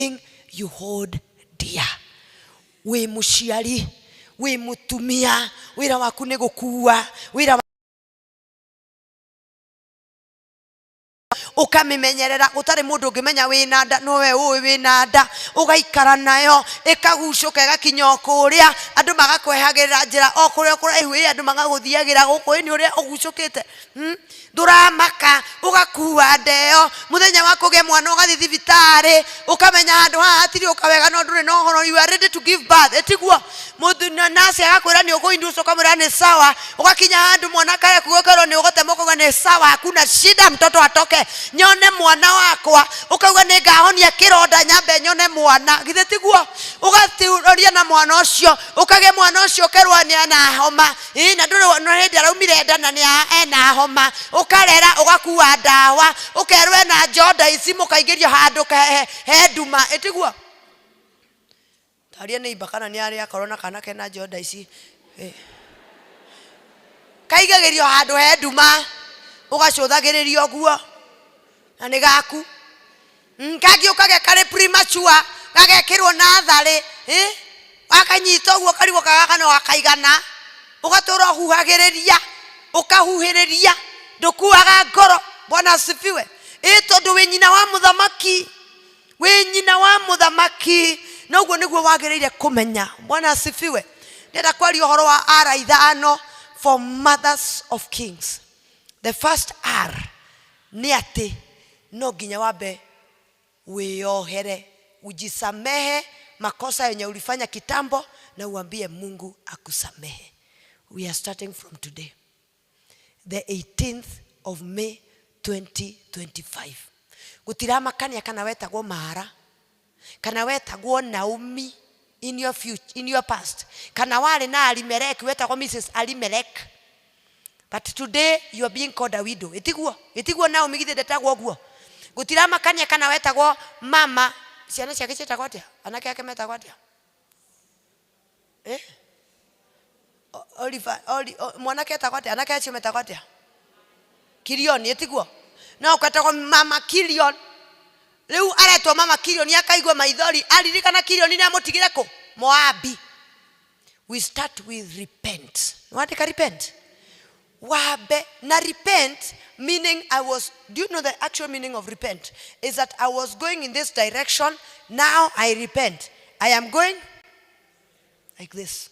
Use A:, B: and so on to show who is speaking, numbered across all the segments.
A: You hold dear. Wĩ mũciari, wĩ mũtumia, wĩra waku nĩ gũkua wĩra, ũkamĩmenyerera. Gũtarĩ mũndũ ũngĩmenya wĩna nda, no we ũĩ wĩna nda. Ũgaikara nayo, ĩkagucũka, ĩgakinya o kũrĩa andũ magakwehagĩrĩra njĩra, o kũrĩa kũraihu, ĩ andũ magagũthiagĩra gũkũ, ĩ nĩ ũrĩa ũgucũkĩte. Ndũramaka, ũgakua nda ĩyo. Mũthenya wa kũgĩa mwana ũgathiĩ thibitarĩ, ũkamenya handũ haha hatirĩ ũka wega, no ndũrĩ na ũhoro, you are ready to give birth, ĩtiguo? Nurse agakwĩra nĩ ũkũinducwo, ũkamwĩra nĩ sawa. Ũgakinya handũ mwana kaya kuga, ũkerwo nĩ ũgũtema, ũkauga nĩ sawa, hakuna shida, mtoto atoke nyone mwana wakwa. Ũkauga nĩ ngahonia kĩronda, nyambe nyone mwana, githĩ tiguo? Ũgatũria na mwana ũcio, ũkagĩa mwana ũcio, ũkerwo nĩ ena homa. Ĩ, na ndũrĩ no hĩndĩ araumire nda na nĩ ena homa. Ũkarera, ũgakua ndawa, ũkerwo ena jaundice, mũkaingĩrio handũ he nduma, ĩtiguo? Taria nĩ imba kana nĩ arĩ akorwo na kana kena jaundice. Eh. Kaigagĩrio handũ he nduma, ũgacũthagĩrĩrio ũguo na nĩ gaku. Kangĩ ũkagĩa karĩ premature, gagekĩrwo natharĩ, eh? Wakanyita ũguo karigwo kagaka no gakaigana, ũgatũra ũhuhagĩrĩria, ũkahuhĩrĩria, ndũkuaga ngoro. Bwana asifiwe. Ĩ tondũ wĩ nyina wa mũthamaki, wĩ nyina wa mũthamaki, na ũguo nĩguo wagĩrĩire kũmenya. Bwana asifiwe. Ndĩrenda kwaria ũhoro wa R ithano for mothers of kings. The first R nĩ atĩ no nginya wambe wĩyohere, ujisamehe makosa yenye ulifanya kitambo na uambie Mungu akusamehe. We are starting from today, the 18th of May 2025. Gũtiramakania kana wetagwo Mara, kana wetagwo Naomi in your future, in your past, kana warĩ na Alimelek, wetagwo Mrs. Alimelek, but today you are being called a widow, ĩtiguo? Ĩtiguo? Naomi githĩ ndetagwo ũguo? Gũtiramakania kana wetagwo mama, ciana ciake ciĩtagwo atĩa? Anake ake metagwo atĩa? Eh? Oliver, mwanake etagwo atĩa? Anake acio metagwo atĩa? Kilioni, ĩtiguo? No ũketagwo mama Kilion. Rĩu aretwo mama Kilioni, akaigua maithori aririkana Kilioni nĩ amũtigire kũ Moabi. We start with repent. Wandĩka repent, wambe na repent, meaning I was, do you know the actual meaning of repent is that I was going in this direction, now I repent, I am going like this.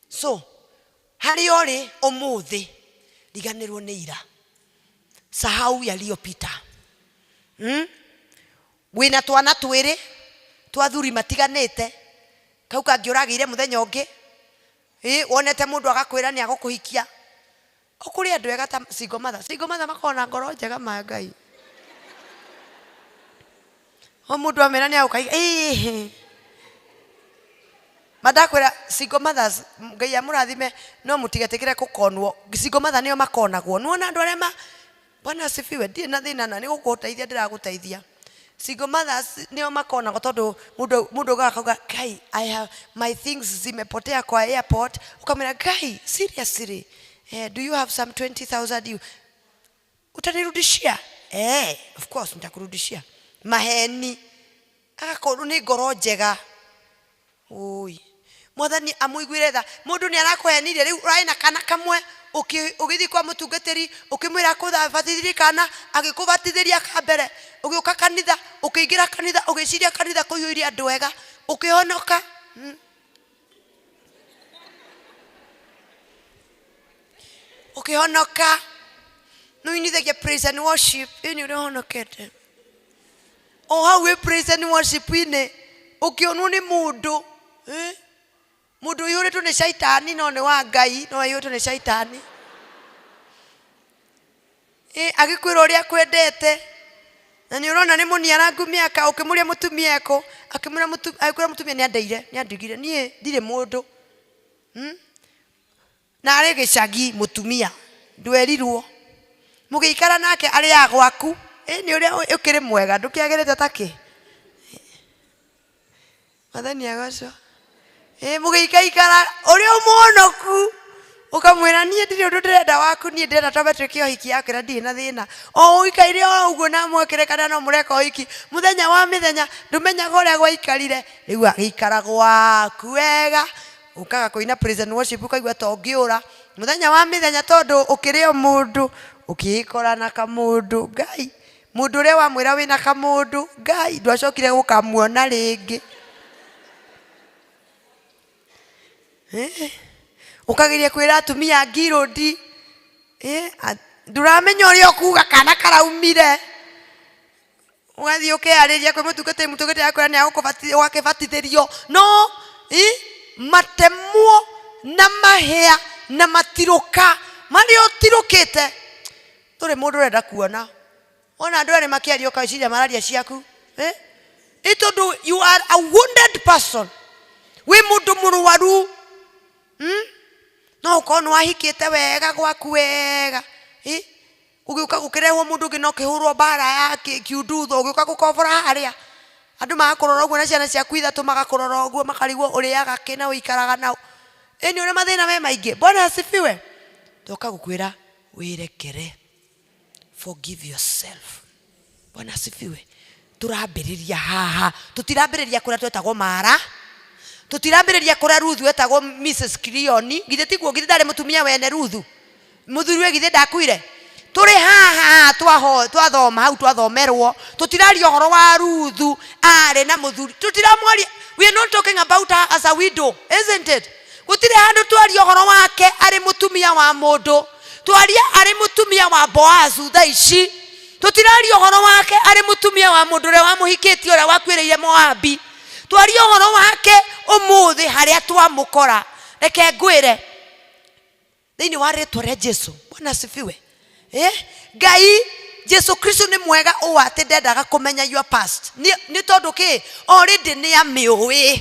A: So harĩa ũrĩ ũmũthĩ, riganĩrwo nĩ ira, sahau yaliyopita. Wĩna twana twĩrĩ twa thuri matiganĩte, kau kangĩ ũragĩire mũthenya ũngĩ. Ĩ wonete mũndũ agakwĩra nĩ agũkũhikia. O kũrĩ andũ ega ta single mother. Single mother makoragwo na ngoro njega ma Ngai. O mũndũ amera nĩ agũkahikia, ĩhĩ ma ndakwĩra, single mothers, Ngai amũrathime, no mũtigetĩkĩre gũkonwo. Single mother nĩo makonagwo. Nĩwona andũ arĩa ma, Bwana asifiwe, ndirĩ na thĩna na nĩ gũkũteithia ndĩragũteithia. Single mothers nĩo makonagwo, tondũ mũndũ augaga, akauga, "Kai, I have my things zimepotea kwa airport." Ukamwĩra, "Kai, seriously, eh, do you have some 20,000 you utanirudishia?" "Eh, of course nitakurudishia." Maheni, agakorwo nĩ ngoro njega. Ũi, Mwathani amũiguĩre tha. Mũndũ nĩ arakũhenirie, rĩu ũrarĩ na kana kamwe, ũgĩthiĩ kwa mũtungatĩri, ũkĩmwĩra akũbatithĩrie kana, agĩkũbatithĩria ka mbere, ũgĩũka kanitha, ũkĩingĩra kanitha, ũgĩciria kanitha kũiyũire andũ ega, ũkĩhonoka. Ũkĩhonoka, nĩ ũinithagia praise and worship, ĩ nĩ ũrĩa ũhonokete. O hau wĩ praise and worship-inĩ, ũkĩonwo nĩ mũndũ, eh? Mũndũ ũiyũrĩtwo nĩ caitani, no nĩ wa Ngai, no aiyũrĩtwo nĩ caitani. Ĩ, agĩkwĩra ũrĩa akwendete, na nĩ ũrona nĩ mũniarangu mĩaka, ũkĩmũria mũtumia ekũ, akĩmwĩra agĩkwĩra mũtumia nĩ andeire, nĩ andigire, niĩ ndirĩ mũndũ. Na arĩ gĩcagi mũtumia, ndwerirwo. Mũgĩikara nake arĩaga gwaku, ĩ nĩ ũrĩa ũkĩrĩ mwega, ndũkĩagĩrĩte ta kĩ? Mwathani agocwo. Ĩ mũgĩikaikara ũrĩ o mũhonoku, Ũkamwĩra niĩ ndirĩ ũndũ ndĩrenda waku, niĩ ndĩrenda twambe twĩke ũhiki. Akwĩra ndirĩ na thĩna. O ũikaire o ũguo na mwekĩre kana no mũreka ũhiki, mũthenya wa mĩthenya ndũmenyaga ũrĩa gwaikarire. Rĩu agĩikara gwaku wega, ũkaga kũina praise and worship, ũkaigua ta ũngĩũra. Mũthenya wa mĩthenya tondũ ũkĩrĩ o mũndũ, ũkĩĩkora na kamũndũ. Ngai, mũndũ ũrĩa wamwĩra wĩna kamũndũ, Ngai, ndwacokire gũkamuona rĩngĩ. Eh, ũkageria kwĩra atumia ngirũndi, eh, ndũramenya ũrĩa ũkuga kana karaumire. Ũgathiĩ ũkeyarĩria kwĩ mũtungatĩri, mũtungatĩri akwĩra nĩ agũkũbatithia, ũgakĩbatithĩrio no matemwo na mahĩa na matirũka marĩa ũtirũkĩte. Ndũrĩ mũndũ ũrenda kuona. Wona andũ erĩ makĩaria ũkeciria mararia ciaku, eh? Ĩ tondũ you are a wounded person, wĩ mũndũ mũrwaru, No ũkorwo nĩ wahikĩte wega gwaku wega, ĩ ũgĩũka gũkĩrehwo mũndũ ũngĩ na ũkĩhũrwo mbara ya kiundutho, ũgĩũka gũkobora harĩa, andũ magakũrora ũguo na ciana ciaku ithatũ magakũrora ũguo makarigwo ũrĩaga kĩ na ũikaraga na ũ. Ĩ nĩ ũrĩa mathĩna me maingĩ. Bwana asifiwe. Ndoka gũkwĩra wĩrekere. Forgive yourself. Bwana asifiwe. Tũrambĩrĩria haha, tũtirambĩrĩria kũrĩa twetagwo Mara, tũtirambĩrĩria kũrĩa Ruthu etagwo Mrs. Kilioni. Githĩ tiguo? Githĩ ndarĩ mũtumia wene Ruthu? Mũthuriwe githĩ ndakuire? Tũrĩ haha twaho twathoma hau twathomerwo, tũtiraria ũhoro wa Ruthu arĩ na mũthuri, tũtiramwaria. We are not talking about her as a widow, isn't it? Gũtirĩ handũ twaria ũhoro wake arĩ mũtumia wa mũndũ. Twaria arĩ mũtumia wa Boazu thaa ici. Tũtiraria ũhoro wake arĩ mũtumia wa mũndũ ũrĩa wamũhikĩtie ũrĩa wakuĩrĩire Moabi. Twaria ũhoro wake ũmũthĩ harĩa twamũkora. Reke ngwĩre thĩinĩ wa rĩtwa rĩa Jesu. Bwana asifiwe. Eh? Ngai Jesu Kristo nĩ mwega ũũ atĩ ndendaga kũmenya your past. Nĩ tondũ kĩ? Already nĩ amĩũĩ.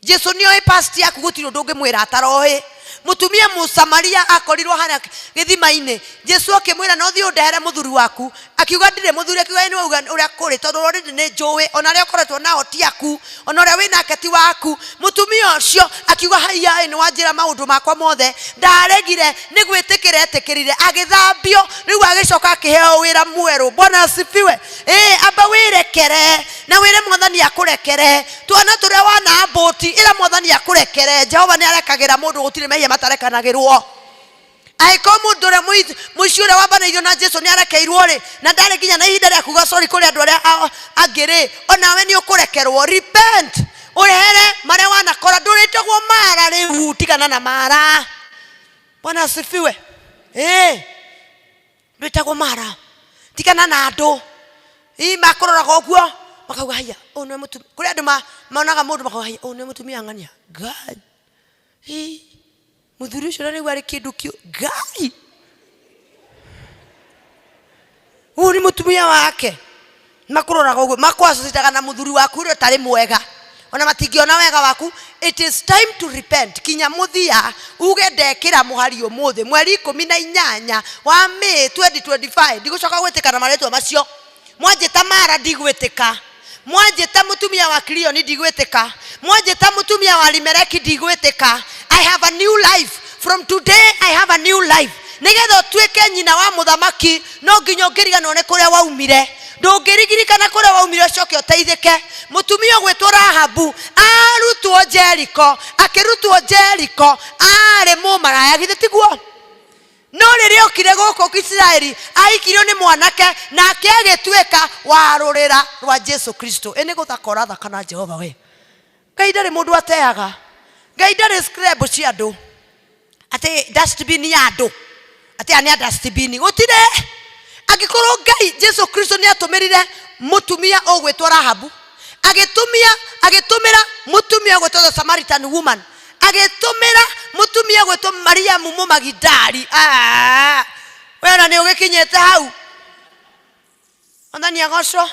A: Jesu nĩ oĩ past yaku, gũtirĩ ũndũ ũngĩmwĩra ataroĩ. Mũtumia Mũsamaria akorirwo harĩa gĩthima-inĩ, Jesu akĩmwĩra no thiĩ ũndehere mũthuri waku. Akiuga ndirĩ mũthuri, akiuga ĩ nĩ wauga ũrĩa kũrĩ tondũ already nĩ njũĩ ona arĩa ũkoretwo nao ti aku, ona ũrĩa wĩ nake ti waku. Mũtumia ũcio akiuga haiya ĩ nĩ wanjĩra maũndũ makwa mothe, ndaregire nĩ gwĩtĩkĩra etĩkĩrire, agĩthambio, rĩu agĩcoka akĩheo wĩra mwerũ. Bwana asifiwe. Ĩ amba wĩrekere na wĩre Mwathani akũrekere. Twana tũrĩa wana ambũti, ĩra Mwathani akũrekere. Jehova nĩ arekagĩra mũndũ, gũtirĩ mehia matarekanagĩrwo. Angĩkorwo mũndũ ũrĩa mũici ũrĩa wambanĩirio na Jesu nĩ arekeirwo rĩ, na ndarĩ nginya na ihinda rĩa kuga sorry kũrĩ andũ arĩa angĩ rĩ, onawe nĩ ũkũrekerwo. Repent, ũrehere marĩa wanakora. Ndũrĩtagwo Mara rĩu, tigana na Mara. Bwana asifiwe. Ndwĩtagwo Mara, tigana na andũ. Ii makũroraga ũguo makauga haiya, ũyũ nĩwe mũtumia. Kũrĩ andũ monaga mũndũ makauga haiya, ũyũ nĩwe mũtumia ng'ania. Ngai, ii mũthuri ũcio na nĩguo arĩ kĩndũ kĩu. Ngai, ũyũ nĩ mũtumia wake. Makũroraga ũguo, makũassociataga na mũthuri waku ũrĩa ũtarĩ mwega, ona matingĩona wega waku. It is time to repent. Kinya mũthia uge ndekĩra mũhari ũmũthĩ mweri 18 wa May 2025, ndigũcoka gwĩtĩka na marĩtwa macio. Mwanjĩta Mara ndigwĩtĩka, mwanjĩta mũtumia wa Kilioni ndigwĩtĩka, mwanjĩta mũtumia wa Limeleki ndigwĩtĩka. I have a new life from today, I have a new life. Nĩgetha ũtuĩke nyina wa mũthamaki no nginya ũngĩriganĩrwo nĩ kũrĩa waumire. Ndũngĩririkana kũrĩa waumire ũcoke ũteithĩke. Mũtumia ũgwĩtwo Rahabu arutwo Jeriko, akĩrutwo Jeriko arĩ mũmaraya, githĩ tiguo? No rĩrĩa okire gũkũ Isiraeli ahikirio nĩ mwanake nake agĩtuĩka wa rũrĩra rwa Jesu Kristo. Ĩ nĩ gũthaka ũrathaka na Jehova we. Ngai ndarĩ mũndũ ateaga. Ngai ndarĩ scrab cia andũ. Atĩ dustbin ya andũ. Atĩ aya nĩ a dustbin. Gũtirĩ. Angĩkorwo Ngai Jesu Kristo nĩ atũmĩrire mũtumia ũgwĩtwo Rahabu, agĩtũmĩra mũtumia ũgwĩtwo the Samaritan woman, agĩtũmĩra mũtumia ũgwĩtwo Mariamu Mũmagidali. We ona nĩ ũgĩkinyĩte hau. Mwathani agocwo.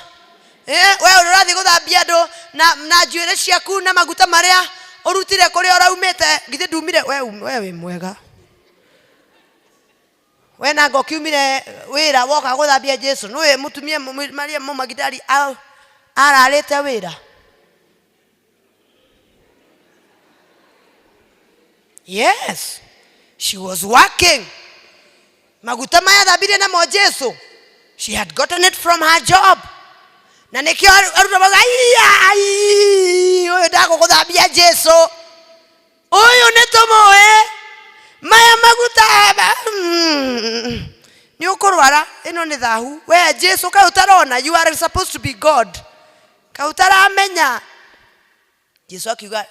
A: We ũrĩa ũrathiĩ gũthambia andũ na njuĩrĩ ciaku na maguta marĩa ũrutire kũrĩa ũraumĩte, githĩ ndumire? We wĩ mwega. We nanga ũkiumire wĩra woka gũthambia Jesu. Nĩũĩ mũtumia Maria Mũmagidali ararĩte wĩra? Yes. She was working. Maguta maya thambirie namo Jesu, she had gotten it from her job. Na nĩkĩo arutwo mauga, "Aiya, ai, ũyũ ndagũgũthambia Jesu, ũyũ nĩ tũmũĩ maya maguta nĩ ũkũrwara, ĩno nĩ thahu. We Jesu, kaĩ ũtarona you are supposed to be God? Kaĩ ũtaramenya?" Jesu akiuga,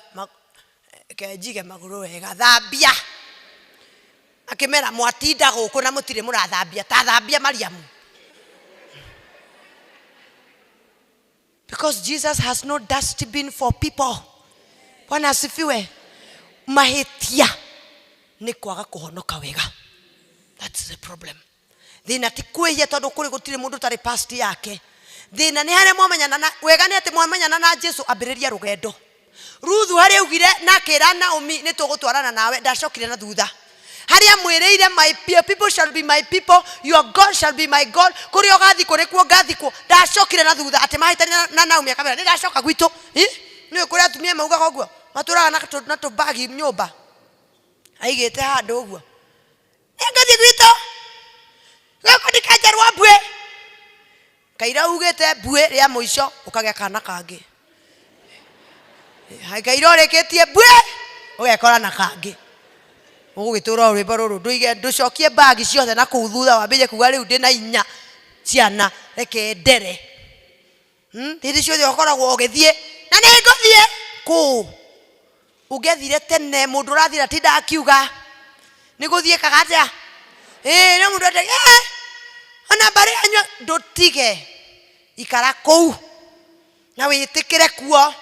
A: "Reke njige magũrũ wega, thambia." Akĩmera, "Mwatinda gũkũ na mũtirĩ mũrathambia, ta thambia Mariamu." Because Jesus has no dustbin for people. Bwana asifiwe. Mahĩtia nĩ kwaga kũhonoka wega. That's the problem. Thĩna ti kwĩhia, tondũ kũrĩ gũtirĩ mũndũ ũtarĩ past yake. Thĩna nĩ harĩa mwamenyana na wega, nĩ atĩ mwamenyana na Jesu, ambĩrĩria rũgendo. Ruthu harĩa augire na akĩra Naomi, "Nĩ tũgũtwarana nawe," ndacokire na thutha. Harĩa mwĩrĩire, "My people shall be my people, your God shall be my God, kũrĩa ũgathikwo nĩkuo ngathikwo," ndacokire na thutha atĩ mahĩtania na Naomi akamera, "Nĩ ndacoka gwitũ." Nĩũĩ kũrĩa atumia maugaga ũguo, matũraga na tũbagi nyũmba aigĩte handũ ũguo, "Nĩ ngũthiĩ gwitũ gũkũ, ndikenjerwo mbuĩ." Kaira ugĩte mbuĩ rĩa mũico, ũkagĩa kana kangĩ. Kaira ũrĩkĩtie mbuĩ, ũgekora na kangĩ. Ũgũgĩtũra o rwĩmbo rũrũ, ndũige ndũcokie bagi ciothe na kũu thutha, wambĩrĩrie kuga, "Rĩu ndĩna inya ciana, reke ndere." Hĩndĩ ciothe ũkoragwo ũgĩthiĩ na nĩ ngũthiĩ kũũ. Ũngĩathire tene, mũndũ ũrathira tinda akiuga nĩ gũthiĩkaga atĩa. Ĩĩ, no mũndũ ate ona mbarĩ yanyu ndũtige, ikara kũu na wĩtĩkĩre kuo.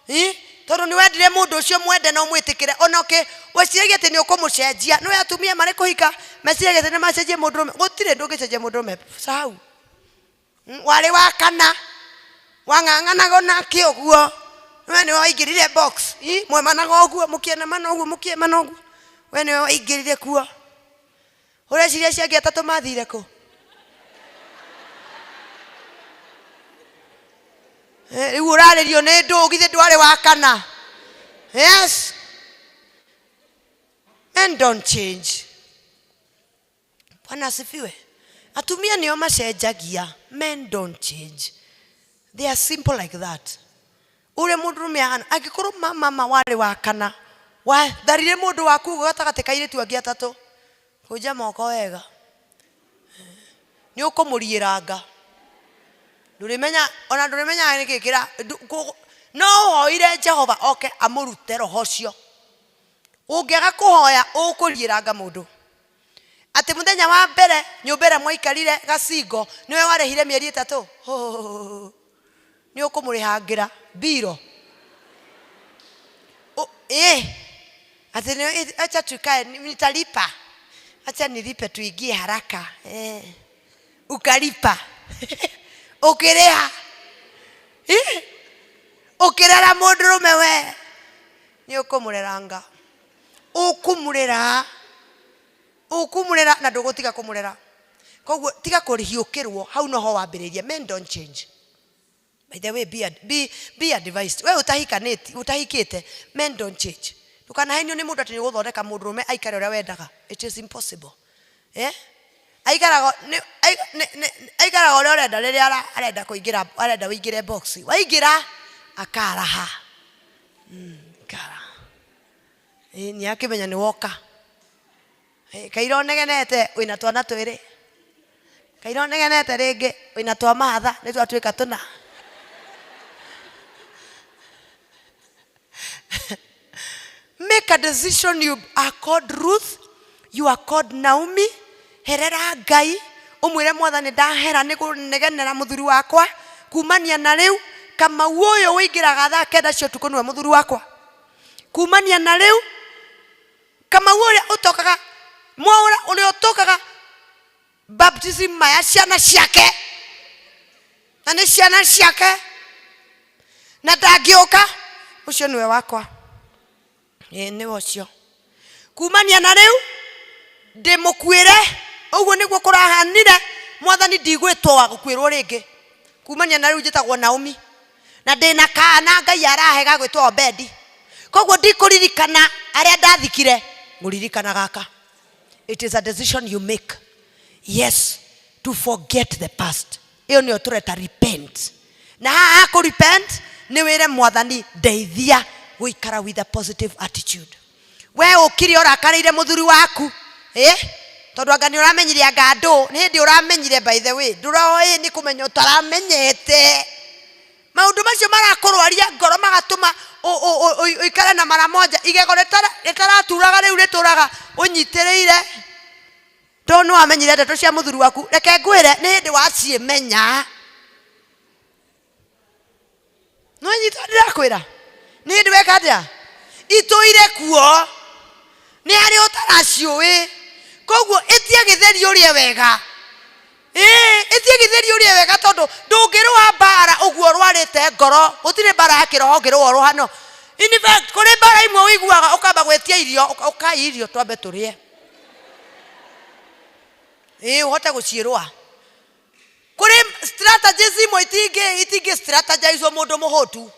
A: Ĩ, tondũ nĩ wendire mũndũ ũcio, mwende na ũmwĩtĩkĩre. Ona ũkĩ weciragia atĩ nĩ ũkũmũcenjia. Nĩ atumia marĩ kũhika meciragia atĩ nĩ macenjie mũndũrũme. Gũtirĩ, ndũngĩcenjia mũndũrũme, sahau. Warĩ wa kana wang'ang'anaga nake ũguo, we nĩwe waingĩrire box. Ĩ, mwemanaga ũguo, mũkĩenamana ũguo, mũkĩemana ũguo, we nĩwe waingĩrire kuo. Ũreciria acio angĩ atatũ mathire kũ? Rĩu ũrarĩrio nĩ ndũ githĩ ndwarĩ wa kana? Yes, men don't change. Bwana asifiwe. Atumia nĩo macenjagia. Men don't change, they are simple like that. Ũrĩa mũndũrũme ahana, angĩkorwo mama warĩ wa kana watharire mũndũ waku ũguo gatagatĩ ka airĩtu angĩ atatũ, kũnja moko wega, nĩ ũkũmũriĩranga. Ndũrĩmenya, ona ndũrĩmenyaga nĩkĩ kĩra no ũhoire Jehova oke amũrute roho ũcio. Ũngĩaga kũhoya, ũkũriĩranga mũndũ atĩ mũthenya wa mbere nyũmba ĩrĩa mwaikarire gacingo nĩwe warĩhire mĩeri 3, nĩ ũkũmũrĩhangĩra mbiro. Ĩ atĩ acha tukae, nitalipa, acha nilipe tuingie haraka. Ukalipa, ũkĩrĩha. Ĩ, ũkĩrera mũndũrũme, we nĩ ũkũmũreranga, ũkũmũrera, ũkũmũrera na ndũgũtiga kũmũrera. Koguo tiga kũhiũkĩrwo, hau noho wambĩrĩria. Men don't change. By the way, be advised, we ũtahikanĩti, ũtahikĩte, men don't change. Ndũkanahenio nĩ mũndũ atĩ nĩ ũgũthondeka mũndũrũme aikare ũrĩa wendaga. It is impossible. Eh? Aikaraga aikaraga ũrĩa ũrenda rĩrĩa arenda kũingĩra, arenda ũingĩre box. Waingĩra akaraha. Kara. Ĩ, nĩ akĩmenya nĩ woka. Ĩ, kaira ũnegenete wĩna twana twĩrĩ, kaira ũnegenete rĩngĩ wĩna twa mahatha nĩ twatuĩka tũna. Make a decision. You are called Ruth, you are called Naomi. Herera Ngai, ũmwĩre, "Mwathani, ndahera nĩ kũnegenera mũthuri wakwa. Kumania na rĩu, Kamau ũyũ ũingĩraga thaa 9 cia ũtukũ nĩwe mũthuri wakwa. Kumania na rĩu, Kamau ũrĩa ũtokaga mwaũra, ũrĩa ũtokaga baptism maya ciana ciake, na nĩ ciana ciake na ndangĩũka, ũcio nĩwe wakwa. Ĩĩ, nĩwe ũcio. Kumania na rĩu ndĩmũkuĩre." Ũguo nĩguo kũrahanire. "Mwathani, ndigwĩtwo wa gũkuĩrwo rĩngĩ. Kumania na rĩu njĩtagwo Naomi na ndĩna kana Ngai arahe gagwĩtwo Obedi. Koguo ndikũririkana arĩa ndathikire, ngũririkana gaka." It is a decision you make, yes, to forget the past. Ĩyo nĩyo tũreta repent. Na haha kũ repent nĩ wĩre Mwathani, ndeithia gũikara with a positive attitude. We ũkire ũrakarĩire mũthuri waku, ĩ tondũ anga nĩ ũramenyire, anga ndũ nĩ hĩndĩ ũramenyire. By the way, ndũroĩ nĩ kũmenya ũtaramenyete maũndũ macio marakũrwaria ngoro, magatũma ũikare na mara moja, igego rĩtaraturaga rĩu rĩtũraga ũnyitĩrĩire, tondũ nĩ wamenyire ndeto cia mũthuri waku. Reke ngwĩre, nĩ hĩndĩ waciĩmenya. Nĩwanyita ndĩrakwĩra? Nĩ hĩndĩ weka atĩa itũire kuo, nĩ harĩ ũtaraciũĩ. Koguo ĩtie gĩtheri ũrĩe wega. Ĩĩ, ĩtie gĩtheri ũrĩe wega, tondũ ndũngĩrũa mbara ũguo ũrwarĩte ngoro. Gũtirĩ mbara ya kĩroho ũngĩrũa ũrũhano. In fact, kũrĩ mbara imwe ũiguaga ũkamba gwĩtia irio, ũkai irio twambe tũrĩe, ĩĩ, ũhote gũciĩrũa. Kũrĩ strategies imwe itingĩ strategize mũndũ mũhũtu.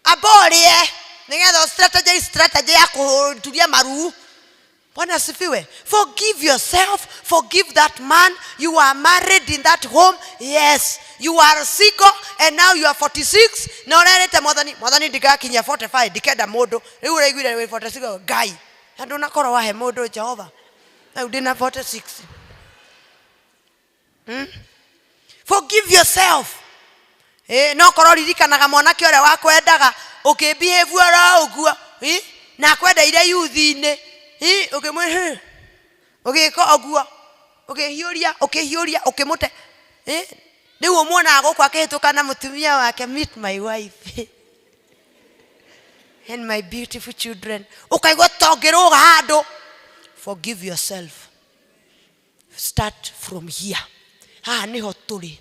A: Amba ũrĩe nĩgetha strategize strategy ya kũturia maru. Bwana asifiwe. Forgive yourself, forgive that man. You are married in that home. Yes, you are single and now you are 46. Na ũrerĩte Mwathani, Mwathani, ndikakinyia 45 ndikenda mũndũ. Rĩu ũraiguire wĩ 46, Ngai. Na ndũnakorwo wahe mũndũ Jehova. Rĩu ndĩna 46. Forgive yourself. No korwo ririkanaga mwanake ũrĩa wakwendaga ũkĩmbihĩvu oro ũguo, na akwendeire yuthi-inĩ, ũkĩmwĩ ũgĩka ũguo, ũkĩhiũria ũkĩhiũria ũkĩmũte. Rĩu ũmuonaga gũkũ akĩhĩtũka na mũtumia wake, "Meet my wife and my beautiful children," ũkaigua ta ũngĩrũga handũ. Forgive yourself. Start from here. Haha niho tũrĩ.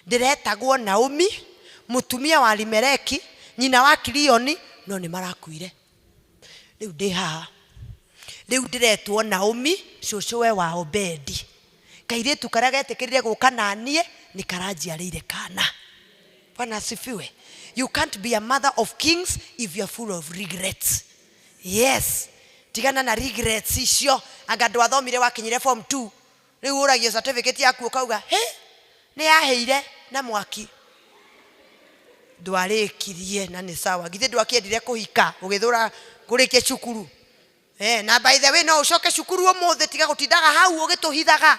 A: Ndĩretagwo Naomi, mũtumia wa Limeleki, nyina wa Kilioni, no nĩ marakuire. Rĩu ndĩ haha, rĩu ndĩretwo Naomi, cũcũwe wa Obedi. Kairĩtu karĩa getĩkĩrire gũka na niĩ nĩ karanjiarĩire kana. Bwana asifiwe. You can't be a mother of kings if you're full of regrets. Yes, tigana na regrets icio. Anga ndwathomire, wakinyire form 2, rĩu ũragio certificate yaku ũkauga he nĩ yahĩire na mwaki, ndwarĩkirie. Na nĩ sawa, githĩ ndwakĩendire kũhika ũgĩthũra kũrĩkia cukuru? Na by the way, no ũcoke cukuru ũmũthĩ. Tiga gũtindaga hau ũgĩtũhithaga.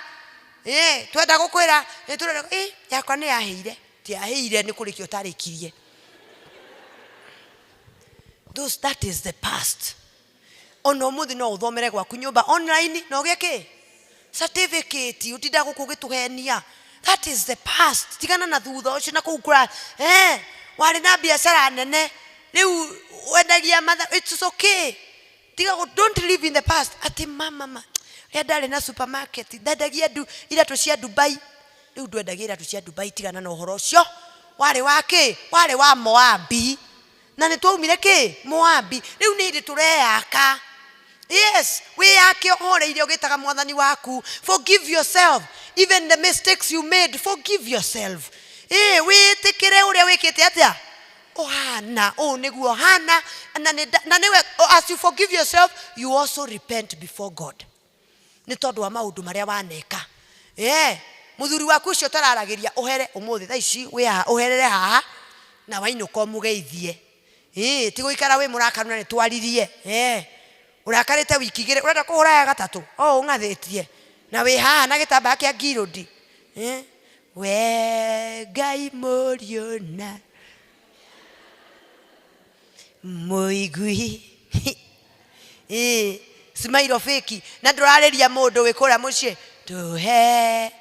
A: Twenda gũkwĩra nĩ tũrenda. Yakwa nĩ yahĩire. Tiahĩire, nĩ kũrĩkia ũtarĩkirie. Those, that is the past. Ona ũmũthĩ no ũthomere gwaku nyũmba online na ũgĩe kĩ certificate. Ũtinda gũkũ ũgĩtũhenia. That is the past. Tigana na thutha ũcio na kũu kũra. Warĩ na biacara nene, rĩu wendagia matha. It's okay. Tiga don't live in the past. Atĩ mama ma rĩrĩa ndarĩ na supermarket ndendagia ndu iratũ cia Dubai, rĩu ndwendagia iratũ cia Dubai. Tigana na ũhoro ũcio. Warĩ wa kĩ? Warĩ wa Moabi, na nĩ twaumire kĩ Moabi. Rĩu nĩ hĩndĩ tũreyaka. Yes, wĩyake ũhoreire ũgĩtaga Mwathani waku. Forgive yourself, even the mistakes you made. Forgive yourself. Ĩ wĩtĩkĩre ũrĩa wĩkĩte, atĩa ũhana, ũũ nĩguo hana. Na nĩwe, as you forgive yourself, you also repent before God nĩ tondũ wa maũndũ marĩa waneka. Mũthuri waku ũcio ũtararagĩria, ũhere ũmũthĩ thaa ici wĩ haha, ũherere haha na wainũka ũmũgeithie. Ĩĩ, ti gũikara wĩ mũrakaru na nĩ twaririe. Ũrakarĩte wiki 2, ũrenda kũhũra ya gatatũ o ũng'athĩtie na wĩ haha na gĩtambaya kĩa ngirũndi. We Ngai mũriũ na mũigui. Ĩĩ, smile fake na ndũrarĩria mũndũ wĩ kũrĩa mũciĩ tũhe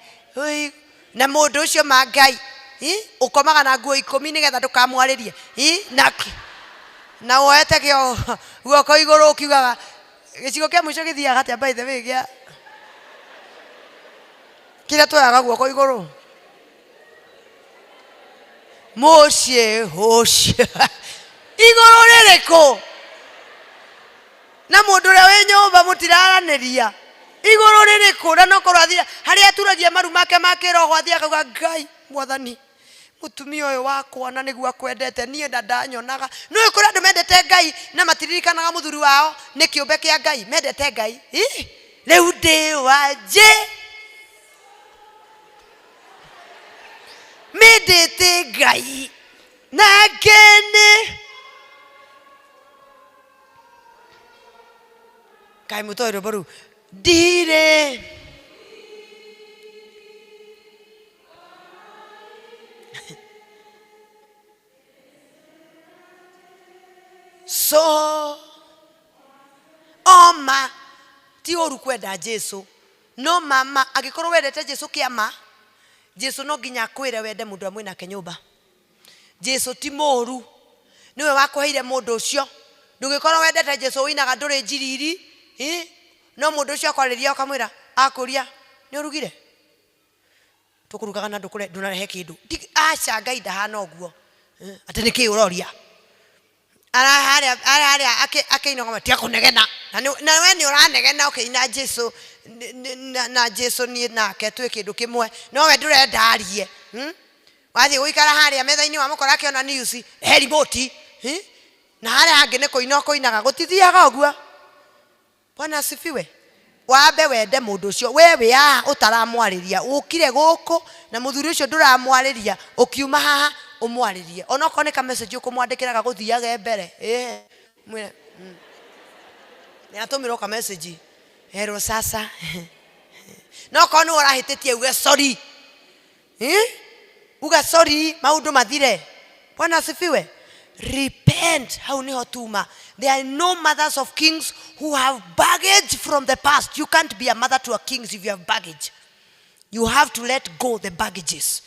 A: na mũndũ ũcio ma Ngai. Ĩ, ũkomaga na nguo 10 nĩgetha ndũkamwarĩrie. Ĩ, na woete kĩo guoko igũrũ ũkiugaga gĩcigo kĩa mũico gĩthiaga atĩa? By the way, gĩa kĩrĩa tuoyaga guoko igũrũ mũciĩ ũcio igũrũ rĩrĩkũ? Na mũndũ ũrĩa wĩ nyũmba mũtiraranĩria, igũrũ rĩrĩkũ? Na nokorwo athia harĩa aturagia maru make ma kĩroho, athiĩ akauga, "Ngai Mwathani, mũtumia ũyũ wakwa na nĩguo akwendete niĩ na ndanyonaga." Nĩũĩ kũrĩ andũ mendete Ngai na matiririkanaga mũthuri wao nĩ kĩũmbe kĩa Ngai. Mendete Ngai. Ĩ? Rĩu ndĩ wa J mĩndĩte Ngai nake nĩ kaĩ mũtoĩ rwĩmbo rũu ndirĩ. So oma ti ũru kwenda Jesu, no mama angĩkorwo wendete Jesu kĩama, Jesu no nginya akwĩre wende mũndũ ũrĩa mwĩ nake nyũmba. Jesu ti mũru, nĩwe wakũheire mũndũ ũcio. Ndũngĩkorwo wendete Jesu ũinaga ndũrĩ njiriri, ĩ, no mũndũ ũcio akwarĩria ũkamwĩra, akũria nĩ ũrugire? Tũkũrugaga na ndũkũre ndũnarehe kĩndũ. Aca Ngai ndahana ũguo. Atĩ nĩkĩ ũroria? Ara harĩa akĩina ũkamwĩra tiga kũnegena. Na na we nĩ ũranegena ũkĩina Jesu na Jesu niĩ nake twĩ kĩndũ kĩmwe, no we ndũrenda arie. Wathiĩ gũikara harĩa metha-inĩ wamũkora akĩona news, he remote. Na harĩa hangĩ nĩ kũina ũkũinaga, gũtithiaga ũguo. Bwana asifiwe. Wambe wende mũndũ ũcio, we wĩ haha ũtaramwarĩria, ũkire gũkũ na mũthuri ũcio ndũramwarĩria, ũkiuma haha ũmwarĩrie, onokorwo nĩ ka message ũkũmwandĩkĩra gagũthiage mbere, ĩĩ mwĩre nĩ atũmĩrwo ka message erwo sasa, no okorwo nĩwe ũrahĩtĩtie uge sorry. Eh? Uga sorry, maundu mathire. Bwana asifiwe. Repent. Hau niho tuma. There are no mothers of kings who have baggage from the past. You can't be a mother to a king if you have baggage. You have to let go the baggages.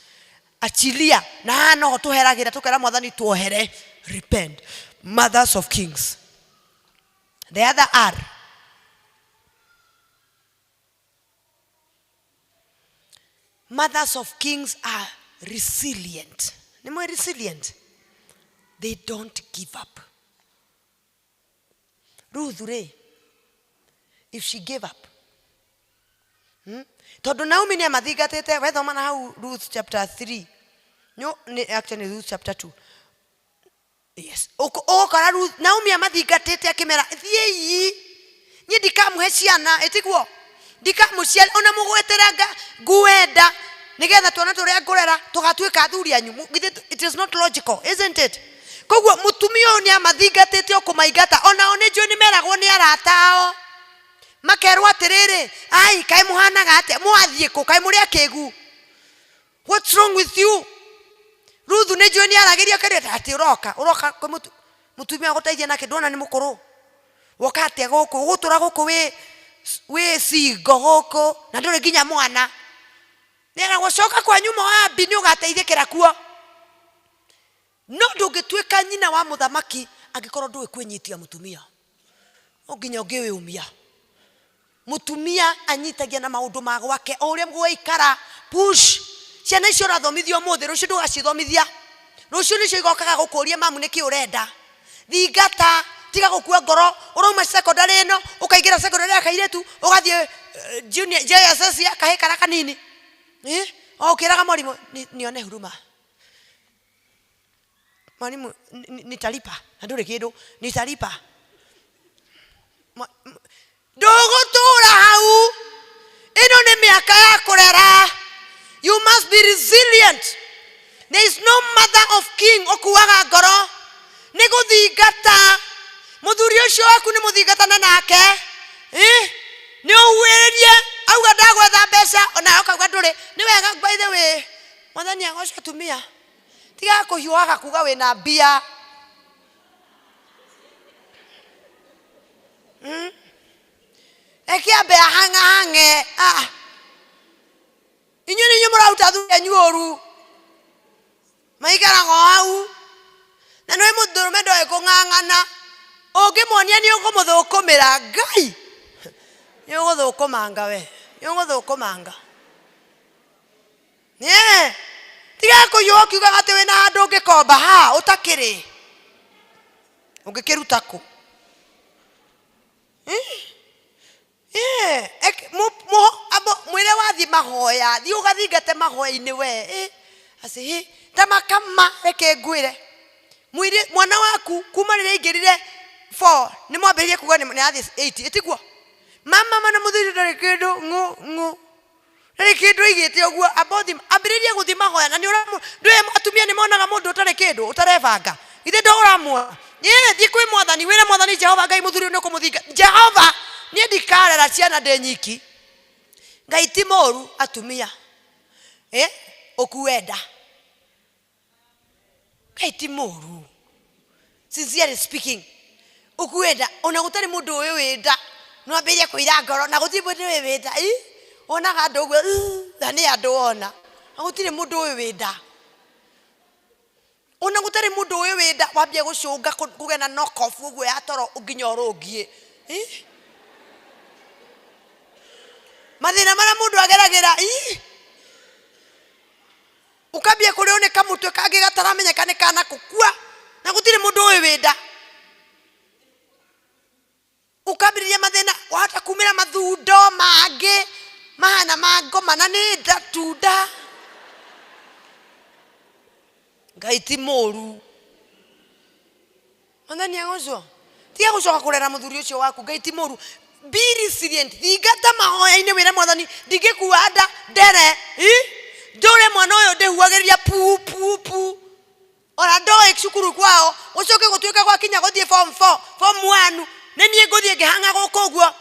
A: Achilia. Na haha noho tuheragĩra tukera Mwathani tuohere. Repent. Mothers of kings. The other R. Mothers of kings are resilient. Nĩ mwe resilient? They don't give up. Ruth rĩ, if she gave up, Tondũ Naomi nĩ amathingatĩte, wethoma na hau Ruth chapter 3. No, nĩ actually Ruth chapter 2. Yes. Ũgũkora Ruth, Naomi amathingatĩte akĩmera thiĩi, niĩ ndikamũhe ciana, ĩtiguo ndikamũciara ona mũgweteranga nguenda nĩgetha twana tũrĩa ngũrera tũgatuĩka athuri anyu. Githĩ it is not logical, isn't it? Koguo mũtumia ũyũ nĩ amathingatĩte o kũmaingata, onao nĩ njũĩ nĩ meragwo nĩ arata ao, makerwo atĩrĩrĩ, ai kaĩ mũhanaga atĩa, mwathiĩ kũ, kaĩ mũrĩ akĩgu, what's wrong with you? Ruthu nĩ njũĩ nĩ aragĩrio kĩrĩa atĩ ũroka ũroka kwĩ mũtumia gũteithia nake ndwona nĩ mũkũrũ, woka atĩa gũkũ, ũgũtũra gũkũ wĩ single gũkũ na ndũrĩ nginya mwana, nĩeragwo coka kwanyu Moabi nĩ ũgateithĩkĩra kuo. No ndũngĩtuĩka nyina wa mũthamaki angĩkorwo ndũĩ kwĩnyitia mũtumia, no nginya ũngĩwĩũmia. Mũtumia anyitagia na maũndũ ma gwake o ũrĩa gwaikara. Push ciana icio ũrathomithia ũmũthĩ, rũciũ ndũgacithomithia, rũciũ nĩcio igokaga gũkũria mamu nĩkĩ ũrenda. Thingata, tiga gũkua ngoro. Ũrauma secondary ĩno ũkaingĩra secondary ya kairĩtu, ũgathiĩ junior JSS ya kahĩĩ karĩa kanini, o ũkĩraga mwarimũ nione huruma mwalimu, nitalipa na ndũrĩ kĩndũ nitalipa. Ndũgũtũra hau, ĩno nĩ mĩaka ya kũrera. You must be resilient. There is no mother of king ũkuaga ngoro nĩ gũthingata mũthuri ũcio waku, nĩ mũthingatane nake, nĩ ũhuĩrĩrie auga ndagwetha mbeca, onawe ũkauga ndũrĩ. Nĩ wega, by the way, Mwathani agoce atumia, tiga kũhiũhaga kuga wĩna mbia. Reke ambe ahang'ahang'e. Ah. Inyuĩ nĩ inyuĩ mũraruta athuri anyu ũru, maikaraga o hau na nĩ mũndũrũme ndoĩ kũng'ang'ana, ũngĩmuonia nĩ ũkũmũthũkũmĩra Ngai, nĩ ũgũthũkũmanga we, nĩ ũgũthũkũmanga. Tiga kũiywo ũkiugaga atĩ wĩna handũ ũngĩkomba ha ũtakĩrĩ, ũngĩkĩruta kũ? Mwĩre wathiĩ mahoya, thiĩ ũgathingate mahoya-inĩ we, acĩ hĩ ta makama, reke ngwĩre mwĩre mwana waku kuma rĩrĩa aingĩrire 4 nĩ mwambĩrĩrie kuga nĩ athiĩ 8, ĩtiguo? Mama mana mũthuri ndarĩ kĩndũ ng'ũ ng'ũ ndarĩ kĩndũ aigĩte ũguo. Amba ũthiĩ ambĩrĩria gũthiĩ mahoya na nĩ ũramu ndũĩ atumia nĩ monaga mũndũ ũtarĩ kĩndũ ũtarebanga ithe ndo ũramuona. Ĩĩ thiĩ kwĩ mwathani wĩre mwathani Jehova Ngai mũthuri ũyũ nĩ ũkũmũthinga. Jehova niĩ ndikarera ciana ndĩ nyiki. Ngai ti mũru atumia. Ĩ ũkue nda. Ngai ti mũru. Sincerely speaking, ũkue nda ona gũtarĩ mũndũ ũĩ wĩ nda no ambĩrĩrie kũira ngoro na gũtirĩ mũndũ ũĩ wĩ nda. Ĩ wonaga andũ ũguo na nĩ andũ wona na gũtirĩ mũndũ ũĩ wĩ nda. Ona gũtarĩ mũndũ ũĩ wĩ nda wambia gũcũnga kũgĩa na knock off ũguo ya toro nginya ũrũngiĩ. Ĩ mathĩna marĩa mũndũ ageragĩra ĩ Ũkambia kũrĩo nĩ kamũtwe kangĩ gataramenyeka nĩ kana kũkua na gũtirĩ mũndũ ũĩ wĩ nda. Ũkambĩrĩria mathĩna, wahota kumĩra mathundo mangĩ mahana ma ngoma na nĩ nda tu nda. Ngai ti mũru. Mwathani agocwo. Tiga gũcoka kũrera mũthuri ũcio waku. Ngai ti mũru. Be resilient. Thingata mahoya-inĩ wĩre mwathani ndingĩkua nda ndere. Ĩ? Ndũre mwana ũyũ ndĩhuagĩrĩria pu pu pu. Ona ndoĩ cukuru kwao gũcoke gũtuĩke gwakinya gũthiĩ form 4, form 1 nĩ niĩ ngũthiĩ ngĩhang'a gũkũ ũguo.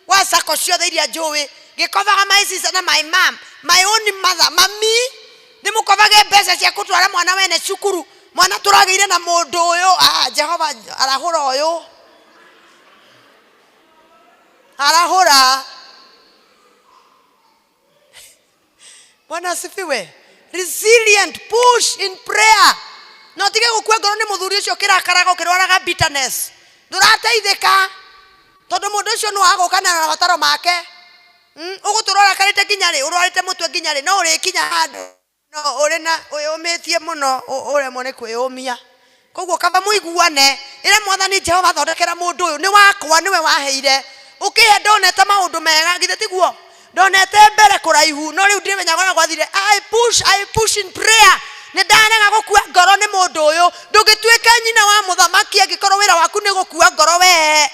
A: Gwa sacco ciothe iria njũĩ ngĩkobaga my sister na my mom, my own mother, mami ndĩmũkobage mbeca cia kũtwara mwana wene cukuru. Mwana tũragĩire na mũndũ ũyũ, ah, Jehova arahũra ũyũ, arahũra. Bwana asifiwe. Resilient, push in prayer. Na ũtige gũkua ngoro nĩ mũthuri ũcio ũkĩrakaraga ũkĩrwaraga bitterness. Ndũrateithĩka tondũ mũndũ ũcio no agũka na mabataro make. Ũgũtũra ũrakarĩte nginya rĩ? Ũrwarĩte mũtwe nginya rĩ? No ũrĩkinya handũ No ũrĩ na wĩyũmĩtie mũno ũremwo nĩ kwĩyũmia. Koguo kaba mũiguane, ĩra Mwathani Jehova thondekera mũndũ ũyũ, nĩ wakwa, nĩwe waheire. Ũkĩhe ndonete maũndũ mega, githĩ tiguo? Ndonete mbere kũraihu, no rĩu ndiramenya ũrĩa gwathire. I push, I push in prayer. Nĩ ndarega gũkua ngoro nĩ mũndũ ũyũ. Ndũngĩtuĩka nyina wa mũthamaki angĩkorwo wĩra waku nĩ gũkua ngoro wee.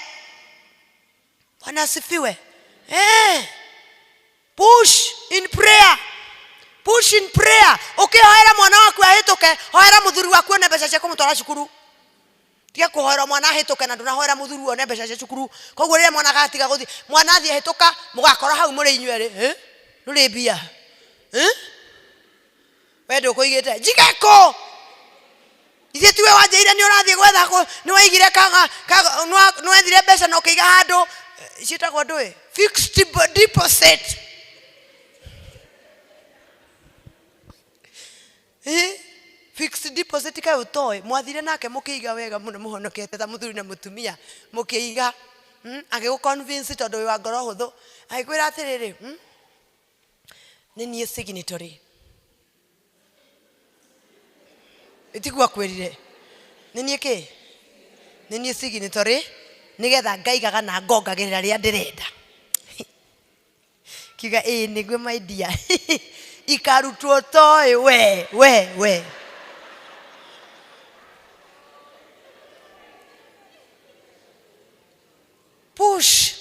A: Bwana asifiwe. Eh. Push in prayer. Push in prayer. Ũkĩhoera mwana waku ahĩtũke, hoera mũthuri waku one mbeca cia kũmũtwara cukuru. Tiga kũhoera mwana ahĩtũke na ndũnahoera mũthuri one mbeca cia cukuru. Koguo rĩrĩa mwana agatiga gũthiĩ, mwana athiĩ ahĩtũka, mũgakora hau mũrĩ inyuĩ erĩ. Eh? Ndũrĩ mbia. Eh? We ndũkũigĩte. Njige kũ? Ithe tiwe wanjĩire nĩ ũrathiĩ gwetha kũ nĩ waigire kaga nĩ wethire mbeca na ũkĩiga handũ ciĩtagwo ndũĩ fixed deposit. Ĩ, fixed deposit kaĩ ũtoĩ mwathire nake mũkĩiga wega mũno mũhonokete ta mũthuri na mũtumia mũkĩiga agĩgũ convince tondũ wĩ wa ngoro hũthũ agĩkwĩra atĩrĩrĩ nĩ niĩ signatory. Tiguo akwĩrire nĩ niĩ kĩ nĩ niĩ signatory nĩgetha ngaigaga na ngongagĩrĩra rĩrĩa ndĩrenda. Kiuga ĩĩ nĩguo my dear ikarutwo toĩ we we we. Push.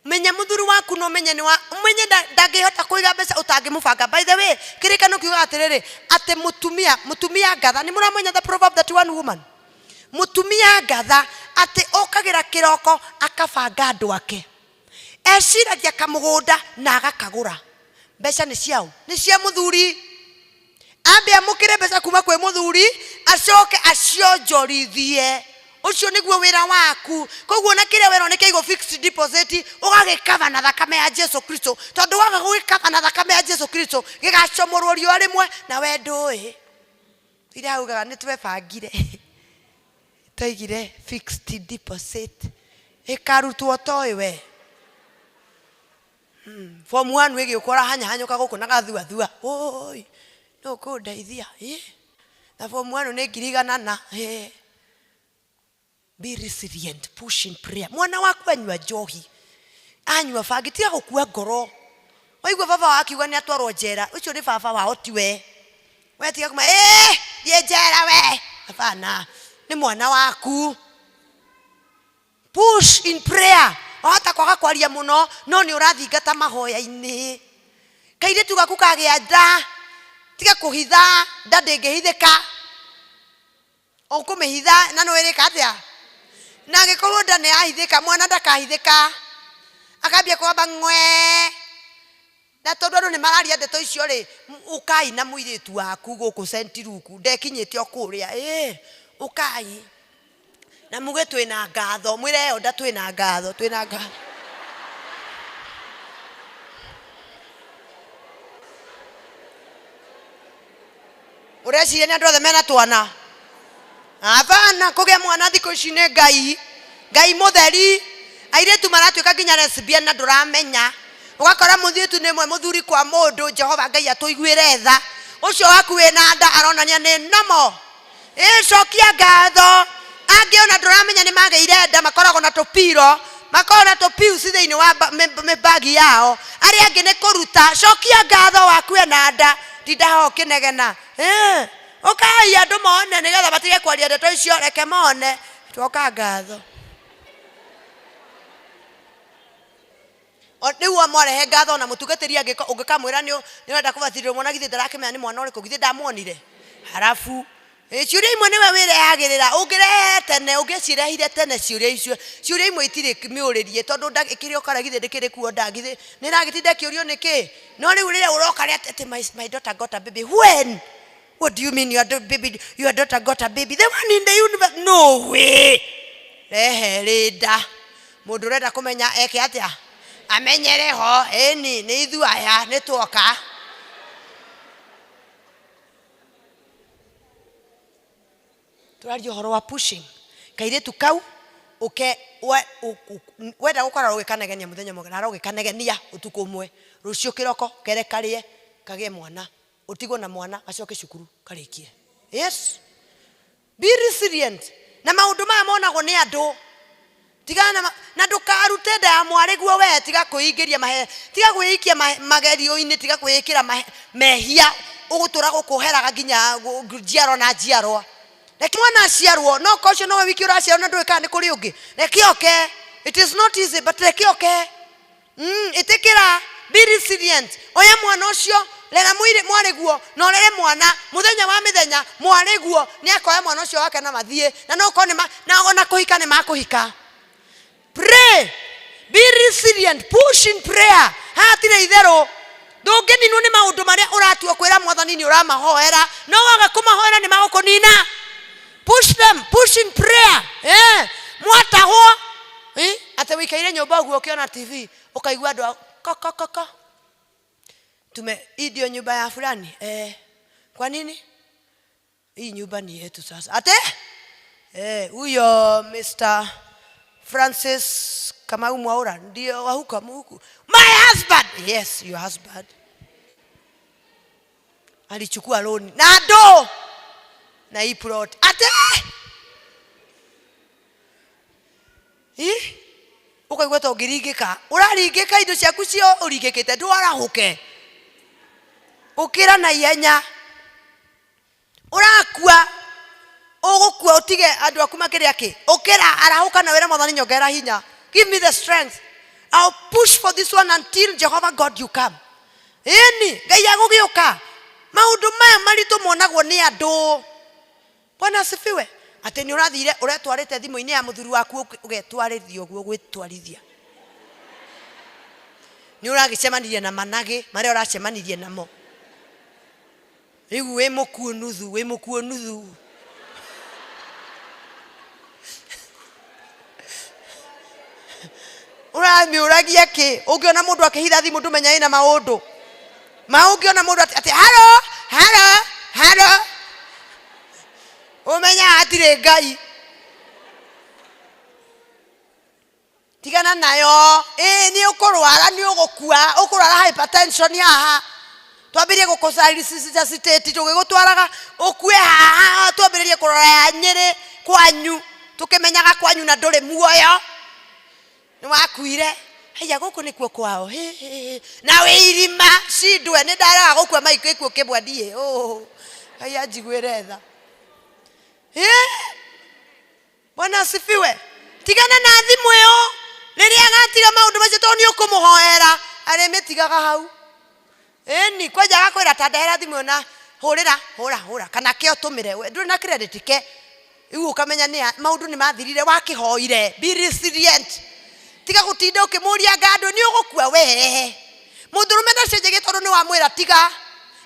A: Menya mũthuri waku na ũmenye nĩ wa ũmenye ndangĩhota kũiga mbeca ũtangĩmũbanga. By the way, kĩrĩkano kiugaga atĩrĩrĩ, atĩ mũtumia, mũtumia ngatha, nĩ mũramenya the proverb that one woman? Mũtumia ngatha atĩ okagĩra kĩroko akabanga andũ ake. Eciragia kamũgũnda na agakagũra. Mbeca nĩ ciaũ? Nĩ cia mũthuri. Ambe amũkĩre mbeca kuma kwĩ mũthuri acoke acionjorithie. Ũcio nĩguo wĩra waku. Koguo ona kĩrĩa werwo nĩ kĩaigwo fixed deposit ũgagĩkaba na thakame ya Jesu Kristo, tondũ waga gũgĩkaba na thakame ya Jesu Kristo gĩgacomorwo riũa rĩmwe na we ndũĩ. Ira augaga nĩ twebangire twaigire fixed deposit ĩkarutwo ũtoĩ we. Form 1 ĩgĩũka ũrahanyahanyũka gũkũ na gathuathua ũi nũ ũkũndeithia ĩ na form 1 nĩ 100,000 na ĩ. Be resilient, push in prayer. Mwana waku anyua njohi anyua bangi tiga gũkua ngoro. Waigua baba wao akiuga nĩ atwarwo njera, ũcio nĩ baba wao ti we. We tiga kuma ĩ thiĩ njera we, hapana, nĩ mwana waku. Push in prayer. Wahota kwaga kwaria mũno, no nĩ ũrathingata mahoya-inĩ. Kairĩtu gaku kagĩa nda, tiga kũhitha, nda ndĩngĩhithĩka. Ũkũmĩhitha na nĩ ĩrĩka atĩa? Na angĩkorwo nda nĩ yahithĩka, mwana ndakahithĩka. Akambia kũgamba ng'wee. Na tondũ andũ nĩ mararia ndeto icio rĩ, ũkai na mũirĩtu waku gũkũ St. Luke, ndekinyĩte o kũrĩa. Ĩĩ, ũkai. Na muge twĩna ngatho, mwĩre elder twĩna ngatho, twĩna ngatho. Ũreciria nĩ andũ othe mena twana? Hapana, kũgĩa mwana thikũ ici nĩ Ngai, Ngai mũtheri. Airĩtu maratuĩka nginya lesbian na ndũramenya. Ũgakora mũirĩtu nĩ ĩmwe mũthuri kwa mũndũ, Jehova Ngai atũiguĩre tha. Ũcio waku wĩna nda aronania nĩ normal. Ĩ cokia ngatho. Angĩ ona ndũramenya nĩ magĩire nda makoragwo na tũpiro, makoragwo na tũpiuci thĩinĩ wa mĩbagi yao. Arĩa angĩ nĩ kũruta. Cokia ngatho waku ena nda, tinda haha ũkĩnegena. Ĩ, ũkai andũ mone nĩgetha matige kwaria ndeto icio, reke mone. Coka ngatho. Rĩu o mwarehe ngatho ona mũtungatĩri angĩka ũngĩkamwĩra nĩ ũrenda kũbatithio mwana githĩ ndarakĩmenya nĩ mwana ũrĩkũ githĩ ndamuonire harabu Ĩ, ciũria imwe nĩwe wĩrehagĩrĩra ũngĩrehe tene ũngĩcirehire tene ciũria icio ciũria imwe itirĩ mĩũrĩrie tondũ nda ĩkĩrĩ o kara githĩ ndĩkĩrĩ kuo nda githĩ nĩ ĩragĩtinda ĩkĩũrio nĩkĩ no rĩu rĩrĩa ũroka rĩa atĩ my daughter got a baby when what do you mean your baby your daughter got a baby the one in the universe no way rehe rĩ nda Mũndũ ũrenda kũmenya eke atĩa? Amenyere ho, ĩni, nĩ ithuĩ aya, nĩ tuoka. Tũraria ũhoro wa pushing. Kairĩtu kau ũke wenda gũkorwo ũgĩkanegenia mũthenya ũmwe, rara ũgĩkanegenia ũtukũ ũmwe, rũciũ kĩroko kere karĩe kagĩe mwana, ũtigwo na mwana gacoke cukuru karĩkie. Yes. Be resilient na maũndũ maya monagwo nĩ andũ. Tigana na, na ndũkarute nda ya mwarĩguo we, tiga kwĩingĩria mahe, tiga kwĩikia magerio-inĩ, tiga kwĩĩkĩra mehia ũgũtũra gũkũheraga nginya njiarwa na njiarwa. Reke mwana aciarwo, no ko ũcio nowe wiki ũraciarwo na ndũĩ kana nĩ kũrĩ ũngĩ. Reke oke. It is not easy, but reke oke. Ĩtĩkĩra, be resilient. Oya mwana ũcio, rera mwarĩguo, na ũrere mwana, mũthenya wa mĩthenya, mwarĩguo nĩ akoya mwana ũcio wake na mathiĩ, na no ũkorwo nĩ ma, na ona kũhika nĩ makũhika. Pray, be resilient, push in prayer. Haha hatirĩ itherũ. Ndũngĩninwo nĩ maũndũ marĩa ũratua kwĩra mwathani nĩ ũramahoera, no waga kũmahoera nĩ magũkũnina. Push them, push in prayer. Mwatahwo, atĩ wĩikaire nyũmba ũguo ũkĩona TV, ũkaigua andũ a ko ko ko ko. Tume, hii ndio nyumba ya fulani? Kwa nini? Hii nyumba ni yetu sasa. Ate? Huyo Mr. Francis Kamau Mwaura ndio wa huko huku. My husband. Yes, your husband. Alichukua loan na ndo na hii plot. Ate? Ih? Ũkaigua ta ũngĩringĩka. Ũraringĩka indo ciaku cio ũringĩkĩte ndwarahũke. Ũkĩra na ihenya. Ũrakua, ũgũkua ũtige andũ aku makĩrĩa kĩ? Ũkĩra, arahũka na wĩre Mwathani nyongerera hinya. Give me the strength. I'll push for this one until Jehovah God you come. Ĩni, Ngai agũgĩũka. Maũndũ maya maritũ monagwo nĩ andũ. Bwana asifiwe. Atĩ nĩ ũrathire ũretwarĩte thimũ-inĩ ya mũthuri waku ũgetwarithia ũguo gwĩtwarithia. Nĩ ũragĩcemanirie na managĩ marĩa ũracemanirie namo. Rĩu wĩ mũkuũ nuthu, wĩ mũkuũ nuthu. Ũramĩũragia kĩ? Ũngĩona mũndũ akĩhitha thimũ ndũmenya ĩna maũndũ. Ma ũngĩona mũndũ atĩ haro, haro, haro. Ũmenya hatirĩ Ngai. Tigana nayo. Ĩĩ nĩ ũkũrwara, nĩ ũgũkua, ũkũrwara hypertension haha. Twambĩrĩrie gũkũ resuscitate tũgĩgũtwaraga ũkue haha, twambĩrĩrie kũrora ya Nyĩrĩ kwanyu, tũkĩmenyaga kwanyu na ndũrĩ muoyo. Nĩ wakuire. Haiya gũkũ nĩkuo kwao. Hĩ, hĩ, hĩ. Na wĩ irima cindwe, nĩ ndarega gũkua maikũ gĩkuũ kĩmwe ndiĩ. Oh, Ngai anjiguĩre tha. Hĩ! Bwana asifiwe. Tigana na thimũ ĩyo. Rĩrĩa Agatiga maũndũ macio tondũ nĩ ũkũmũhoera, arĩmĩtigaga hau. Ĩni, kwanja agakwĩra ta ndehera thimũ ĩyo na hũrĩra, hũra, hũra, kana ke ũtũmĩre. We ndũrĩ na credit ke. Rĩu ũkamenya nĩ maũndũ nĩ mathirire wakĩhoire. Be resilient. Tiga gũtinda ũkĩmũria anga andũ nĩ ũgũkua we. Mũndũrũme ndacenjagia tondũ nĩ wamwĩra tiga.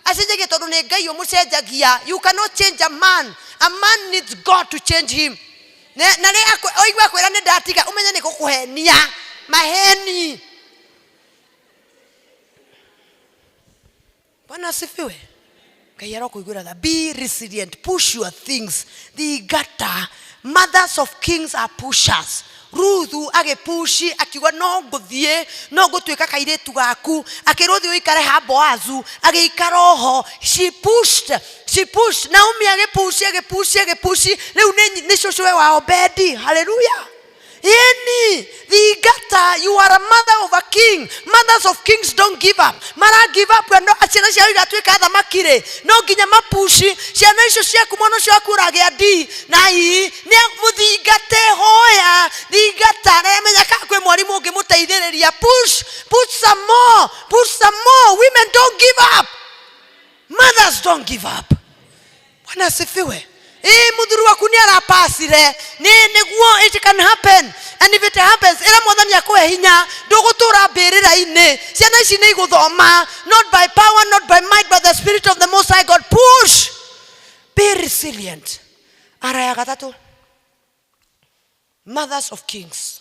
A: Acenjagia tondũ nĩ Ngai ũmũcenjagia. You cannot change a man. A man needs God to change him. Na na rĩ oigua akwĩra nĩ ndatiga ũmenye nĩ gũkũhenia. Maheni. Bwana asifiwe. Ngai arokũiguĩra tha. Be resilient. Push your things. Thingata. Mothers of kings are pushers. Ruthu agĩpushi akiuga no ngũthiĩ no ngũtuĩka kairĩtu gaku akĩrwo thiĩ ũikare ha Boazu agĩikara oho she pushed she pushed Naomi agĩpushi agĩpushi agĩpushi rĩu nĩ nĩ cũcũwe wa Obedi haleluya Ĩni, thingata, you are a mother of a king. Mothers of kings don't give up. Mara give up no ciana ciao igatuĩka athamaki rĩ, no nginya mapushi ciana icio ciaku mwana ũcio waku ũragĩa D na I nĩ mũthingate hoya thingata na menya kana kwĩ mwarimũ ũngĩmũteithĩrĩria push push some more push some more women don't give up mothers don't give up bwana asifiwe ĩĩ mũthuri waku nĩ arapacire nĩ nĩguo it can happen and if it happens ĩra mwathani akũhe hinya ndũgũtũra mbĩrĩra-inĩ ciana ici nĩ igũthoma not by power not by might but the spirit of the most high god push be resilient ara ya gatatũ mothers of kings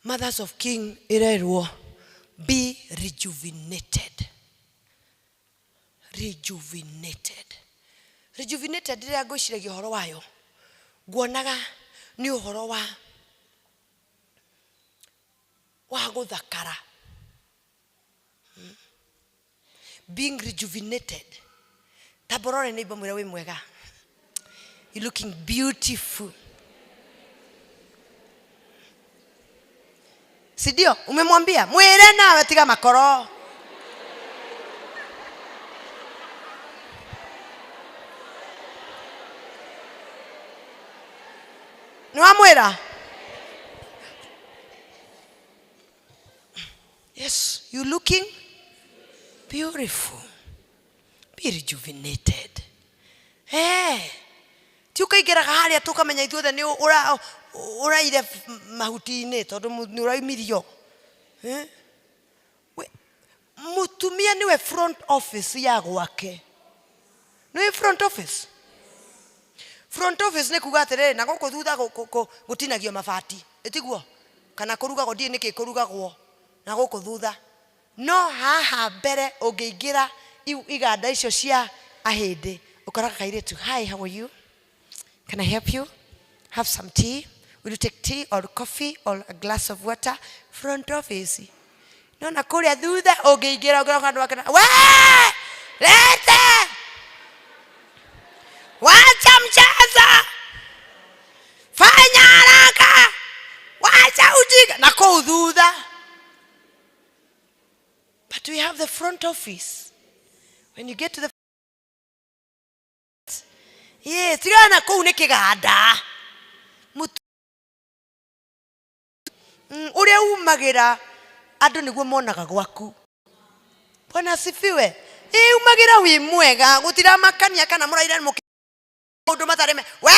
A: Mothers of King ĩrerwo be rejuvenated. Rejuvenated. Rejuvenated rĩrĩa ngwĩciragia ũhoro wayo nguonaga nĩ ũhoro wa wa gũthakara. Being rejuvenated. Ta borore neighbor mwĩre wĩ mwega. You looking beautiful. Si ndio? Umemwambia? Mwĩre nawe tiga makoro. Nĩ wamwĩra? Yes, you looking beautiful. Be rejuvenated. Eh. Ti ũkaingĩraga harĩa tũkamenya ithuothe nĩ ũra ũraire mahuti-inĩ tondũ nĩ ũraimirio. Eh? Mũtumia nĩwe front office ya gwake. Nĩ front office? Front office nĩ kuga atĩrĩrĩ na gũkũ thutha gũtinagio mabati ĩtiguo kana kũrugagwo ndiũĩ nĩkĩ kũrugagwo na gũkũ thutha no haha mbere ũngĩingĩra iganda icio cia ahĩndĩ ũkoraga kairĩtu hi how are you can I help you have some tea will you take tea or coffee or a glass of water front office no na kũrĩa thutha ũngĩingĩra ũngĩra andũ akena we lete wacha mchezo fanya haraka wacha ujinga na kũu thutha but we have the front office when you get to the yeah, tigana na kũu nĩ kĩganda Ũrĩa umagĩra andũ nĩguo monaga gwaku. Bwana asifiwe. Ĩ umagĩra wĩ mwega gũtiramakania kana mũraire mũkĩ maũndũ matarĩ me we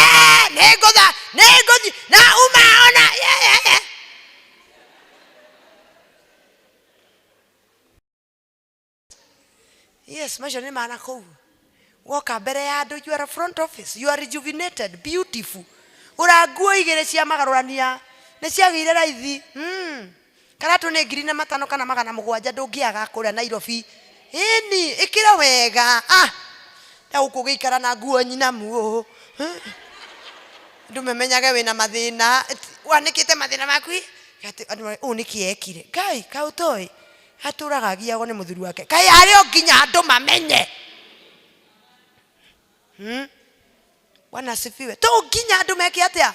A: nĩ ngũtha nĩ ngũthi na uma ona ye, ye, ye. Yes, macio nĩ mana kũu. Woka mbere ya andũ, you are a front office, you are rejuvenated, beautiful. Gũra nguo igĩrĩ cia magarũrania, nĩ ciagĩire raithi. Karatũ nĩ ngiri na matano kana magana mũgwanja ndũngĩaga kũrĩa Nairobi. Ĩni, ĩkĩra wega. Ah, na gũkũ ũgĩikara na nguo nyinamu ũũ. Andũ mamenyage wĩna mathĩna, wanĩkĩte mathĩna maku. Atĩ andũ ũũ nĩkĩ ekire? Ngai, kaĩ ũtoĩ? Atũraga agiagwo nĩ mũthuri wake. Kaĩ arĩ o nginya andũ mamenye. Bwana asifiwe. To nginya andũ meke atĩa?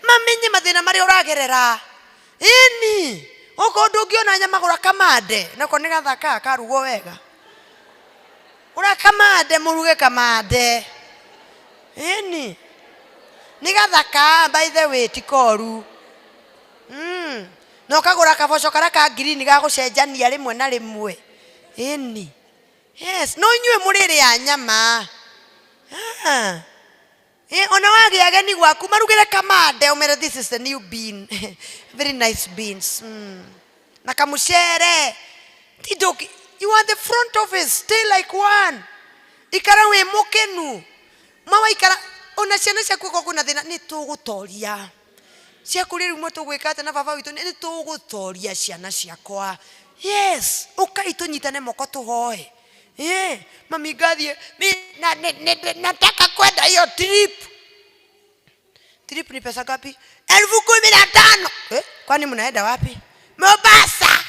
A: Mamenye mathĩna marĩa ũragerera. Ĩni, okorwo ndũngĩona nyama gũra kamande, nako nĩ gathaka karugwo wega. Gũra kamande mũruge kamande. Ĩni. Nĩ gathaka by the way, ti koru. Na ũkagũra kaboco karĩa ka green ga gũcenjania rĩmwe na rĩmwe. Ĩni. Yes, no inyuĩ mũrĩrĩa nyama. Ah. Eh, ona wagĩa ageni gwaku marugĩre kamande ũmere this is the new bean. Very nice beans. Na kamucere. Ti you are the front office, stay like one. Ikara wĩ mũkenu. Ma waikara ona ciana ciaku okorwo kwĩna thĩna nĩ tũgũtoria. Ciaku rĩu mwe tũgwĩka atĩa na baba witũ nĩ tũgũtoria ciana ciakwa. Yes, ũkai tũnyitane moko tũhoe. Eh, mami ngathiĩ mi na, ni, ni, nataka kwenda hiyo trip. Trip ni pesa ngapi? 15,000. Eh, kwani mnaenda wapi? Mombasa.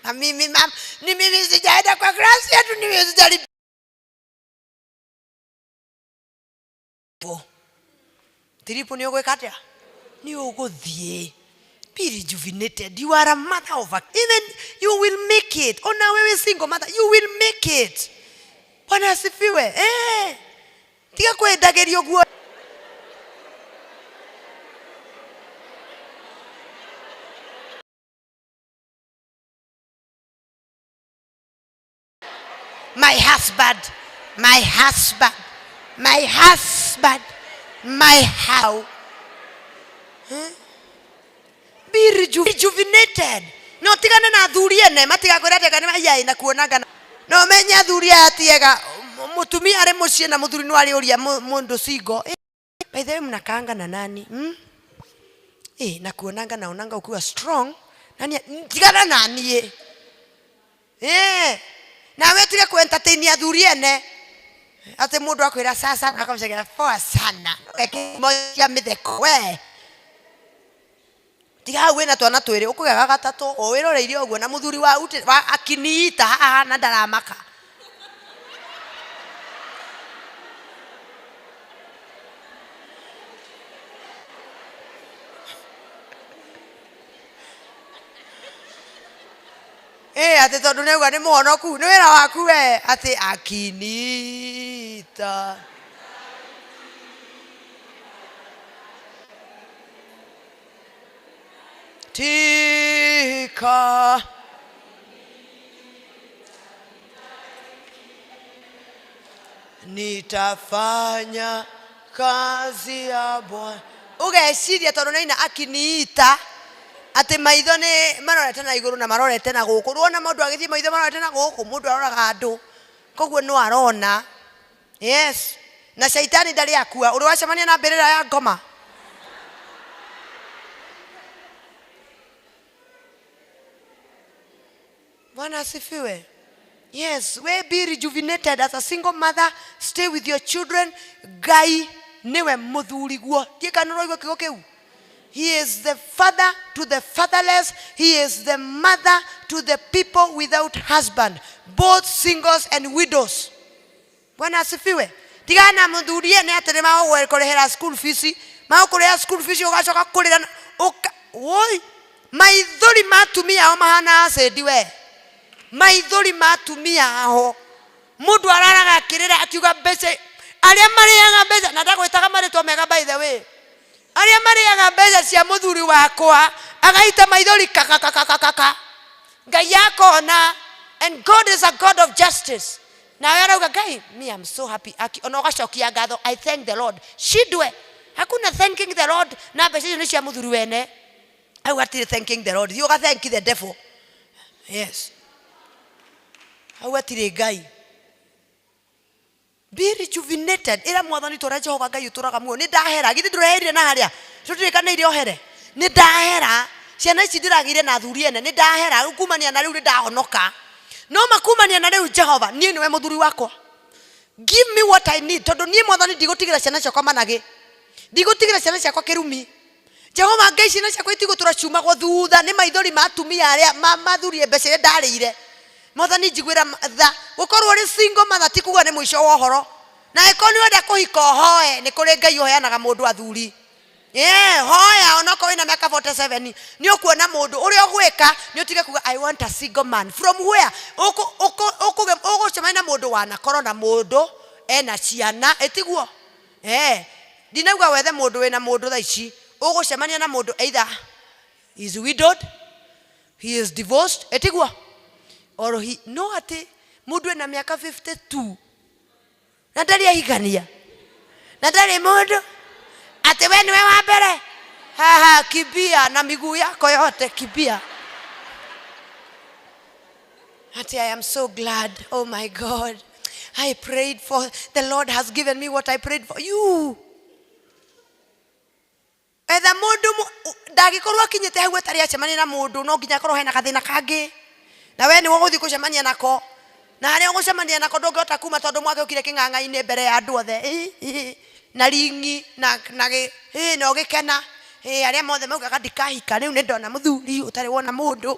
A: Na mimi mam, ni mimi sijaenda kwa class yetu, ni mimi sijalipo. Trip nĩ ũgwĩka atĩa? Nĩ ũgũthiĩ. Be rejuvenated. You are a mother of a, even you will make it. Ona wewe single mother, you will make it. Bwana asifiwe. Eh. Tiga kwendagĩrio guo. My husband, my husband, my husband, my how. Huh? Be rejuvenated. No tigane na athuri ene matigakwĩra atĩ anga nĩ maiyaĩ na kuonanga na no menye athuri aya ti ega. Mũtumia arĩ mũciĩ na mũthuri no arĩũria mũndũ single. By the way, mnakaanga na nani? Eh, na kuonanga naonanga ukiwa strong. Nani tigana na niĩ. Eh, nawe tige ku entertain athuri ene. Atĩ mũndũ akwĩra sasa na akamũcekera poa sana. Cia mĩtheko we. Tiga hau wĩna twana twĩrĩ ũkũgega gatatũ o wĩroreire ũguo na mũthuri wa ute wa akiniita haha na ndaramaka. Ĩ atĩ tondũ nĩ auga nĩ mũhonoku nĩ wĩra waku we atĩ akiniita. Tika. Nitafanya kazi ya Bwana. Ũgeciria tondũ nĩaina akiniita atĩ maitho nĩ marorete na igũrũ na marorete na gũkũ. Ndũrona mũndũ agĩthiĩ maitho marorete na gũkũ, mũndũ aroraga andũ. Koguo no arona. Yes. Na shaitani ndarĩ akua. Ũrĩ wacemania na mbĩrĩra ya ngoma? Bwana asifiwe. Yes, we be rejuvenated as a single mother, stay with your children. Ngai niwe muthuri guo. Ndiĩ kana ũraigua kiugo kĩu? He is the father to the fatherless. He is the mother to the people without husband, both singles and widows. Bwana asifiwe. Tigana na mũthuri ene atĩ nĩ magũkũrĩhĩra school fees, magũkũrĩhĩra school fees ũgacoka kũrĩra na- ũka woi maithori ma atumia ao mahana acid we. Maithori ma atumia ao. Mũndũ araraga akĩrĩra akiuga mbeca arĩa marĩaga mbeca na ndagwĩtaga marĩtwa mega by the way. Arĩa marĩaga mbeca cia mũthuri wakwa agaita maithori kakakakakaka. Ngai akona and God is a God of justice. Nawe arauga Ngai, me I'm so happy. Aki, ona ũgacokia ngatho, I thank the Lord. Shindwe. Hakuna thanking the Lord na mbeca icio nĩ cia mũthuri wene. Hau hatirĩ thanking the Lord. Thiĩ ũga thank the devil. Yes. Hau hatirĩ Ngai. Be rejuvenated. Ĩra mwathani tũrĩa Jehova Ngai ũtũraga muoyo. Nĩ ndahera. Githĩ ndũreherire na harĩa? Tũtirĩkanĩire ohere. Nĩ ndahera. Ciana ici ndĩragĩire na athuri ene. Nĩ ndahera. Rĩu kumania na rĩu nĩ ndahonoka. No makumania na rĩu Jehova, niĩ nĩwe mũthuri wakwa. Give me what I need. Tondũ niĩ mwathani ndigũtigĩra ciana ciakwa managĩ. Ndigũtigĩra ciana ciakwa kĩrumi. Jehova Ngai ciana ciakwa itigũtũra ciumagwo thutha nĩ maithori ma atumia arĩa mathurie mbeca iria ndarĩire. Mwathani njiguĩra tha. Gũkorwo ũrĩ single mother ti kuga nĩ mũico wa ũhoro. Na angĩkorwo nĩ ũrenda kũhika ũhoe, nĩ kũrĩ Ngai ũheanaga mũndũ athuri. Yeah, hoya onokorwo wĩna mĩaka 47 nĩ ũkuona mũndũ ũrĩa ũgwĩka nĩ ũtige kuga I want a single man. From where? Ũgũcemania na mũndũ wanakorwo na mũndũ ena ciana, ĩtiguo? Eh. Ndinauga wethe mũndũ wĩna mũndũ thaa ici. Ũgũcemania na mũndũ either he is widowed, he is divorced, ĩtiguo? Or he, no atĩ mũndũ ena mĩaka 52 na ndarĩ ahikania na ndarĩ mũndũ atĩ we nĩwe wa mbere haha, kimbia na miguu yako yote, kimbia. Ati I am so glad. Oh my God. I prayed for, the Lord has given me what I prayed for. You. Etha mũndũ ndangĩkorwo akinyĩte hau atarĩ acemania na mũndũ, no nginya akorwo hena gathĩna kangĩ. Na we nĩwe ũgũthiĩ gũcemania nako. Na harĩa ũgũcemania nako ndũngĩhota kuma tondũ mwagĩũkire kĩng'ang'a-inĩ mbere ya andũ othe. Ĩ, ĩ, na ringi, na, na gĩ, ĩ, na ũgĩkena. Ĩ, arĩa mothe maugaga ndikahika, rĩu nĩ ndona mũthuri ũtarĩ wona mũndũ.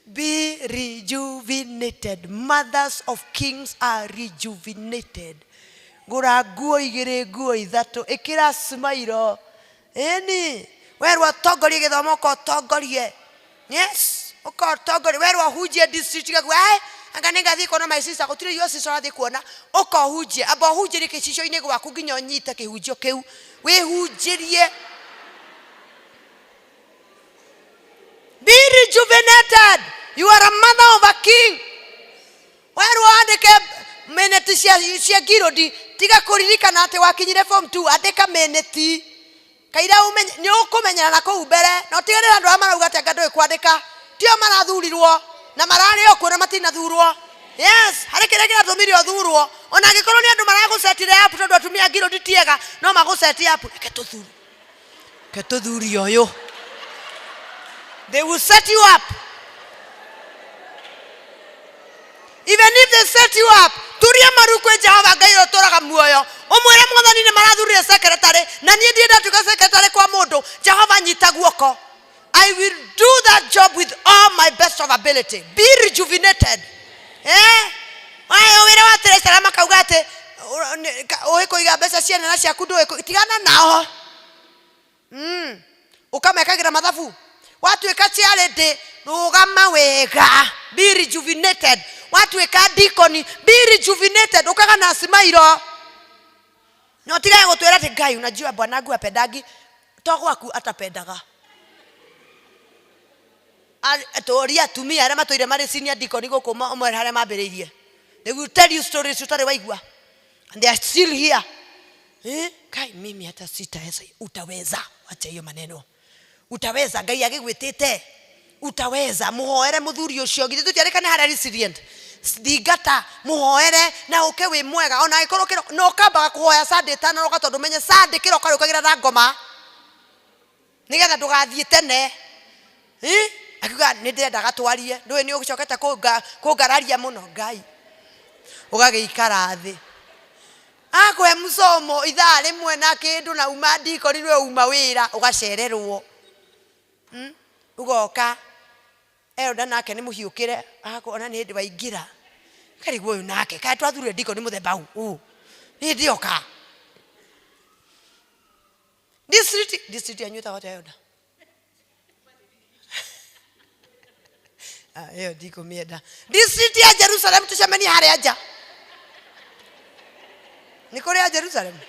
A: Be rejuvenated. Mothers of kings are rejuvenated. Gũra nguo igĩrĩ, nguo ithatũ, ĩkĩra smile. Ĩni, werwo ũtongorie gĩthomo ũka ũtongorie. Yes, ũka ũtongorie. Werwo ũhunjie district gaku, ai, anga nĩngathiĩ kuona my sister, gũtirĩ your sister ũrathiĩ kuona. Ũka ũhunjie, amba ũhunjĩrie gĩcicio-inĩ gwaku nginya ũnyite kĩhunjio kĩu. Wĩhunjĩrie. Be rejuvenated. You are a mother of a king. Werwo andĩke minute cia ngirũndi, tiga kũririkana atĩ wakinyire form 2, andĩka minute. Kaira ũmenye, nĩ ũkũmenyera na kũu mbere, na ũtigane na andũ arĩa marauga atĩ anga ndũĩ kwandĩka. Tio marathurirwo, na mararĩ o kuo na matinathurwo. Yes, harĩ kĩrĩa kĩratũmire ũthurwo. Ona angĩkorwo nĩ andũ maragũcetire up tondũ atumia a ngirũndi ti ega, no magũceti up. Reke tũthure. Reke tũthurie ũyũ. They will set you up. Even if they set you up, turia maru kwĩ Jehova Ngai ũrĩa ũtũraga muoyo. Ũmwĩre Mwathani nĩ marathurire secretary, na niĩ ndirĩ ndatuĩka secretary kwa mũndũ. Jehova nyita guoko. I will do that job with all my best of ability. Be rejuvenated. Eh? Ayo wĩra wa treasurer makauga atĩ ũĩ kũiga mbeca ciene na ciaku ndũĩ tigana nao. Ũkamekagĩra mathabu. Watuĩka charity, rũgama wega. Be rejuvenated. Watuĩka deacon, be rejuvenated. Ũkaga na smile. Na ũtigage gũtwĩra atĩ Ngai, unajua bwanangu apendangi, to gwaku atapendaga. Tũrie atumia arĩa matũire marĩ senior deacon gũkũ ũmwe harĩa mambĩrĩirie. They will tell you stories ũtarĩ waigua. And they are still here. Kai mimi hata sitaweza. Utaweza. Wacha hiyo maneno. Utaweza. Ngai agĩgwĩtĩte. Utaweza. Mũhoere mũthuri ũcio. Githĩ tũtiarĩkane harĩa resilient. Thingata, mũhoere na ũke wĩ mwega. Ona angĩkorwo kĩroko, na ũkambaga kũhoya Sunday ĩtanaroka tondũ ũmenye Sunday kĩroko arĩũkagĩra na ngoma. Nĩgetha ndũgathiĩ tene. Akiuga nĩ ndĩrendaga twarie. Ndũĩ nĩ ũcokete kũngararia mũno. Ngai. Ũgagĩikara thĩ. Akũhe msomo ithaa rĩmwe na kĩndũ na uma ndikoni nĩwe uma wĩra ũgacererwo. Ũgoka elder nake nĩ mũhiũkĩre agakuona nĩ hĩndĩ waingĩra. Karigwo ũyũ nake kaĩ twathurire ndikoni mũthemba ũũ. Nĩ hĩndĩ oka. District, district yanyu ĩtagwo atĩa elder? Ah, ĩyo ndikũmĩenda. District ya Jerusalem tũcemanie harĩa nja. Nĩ kũrĩ ya Jerusalem?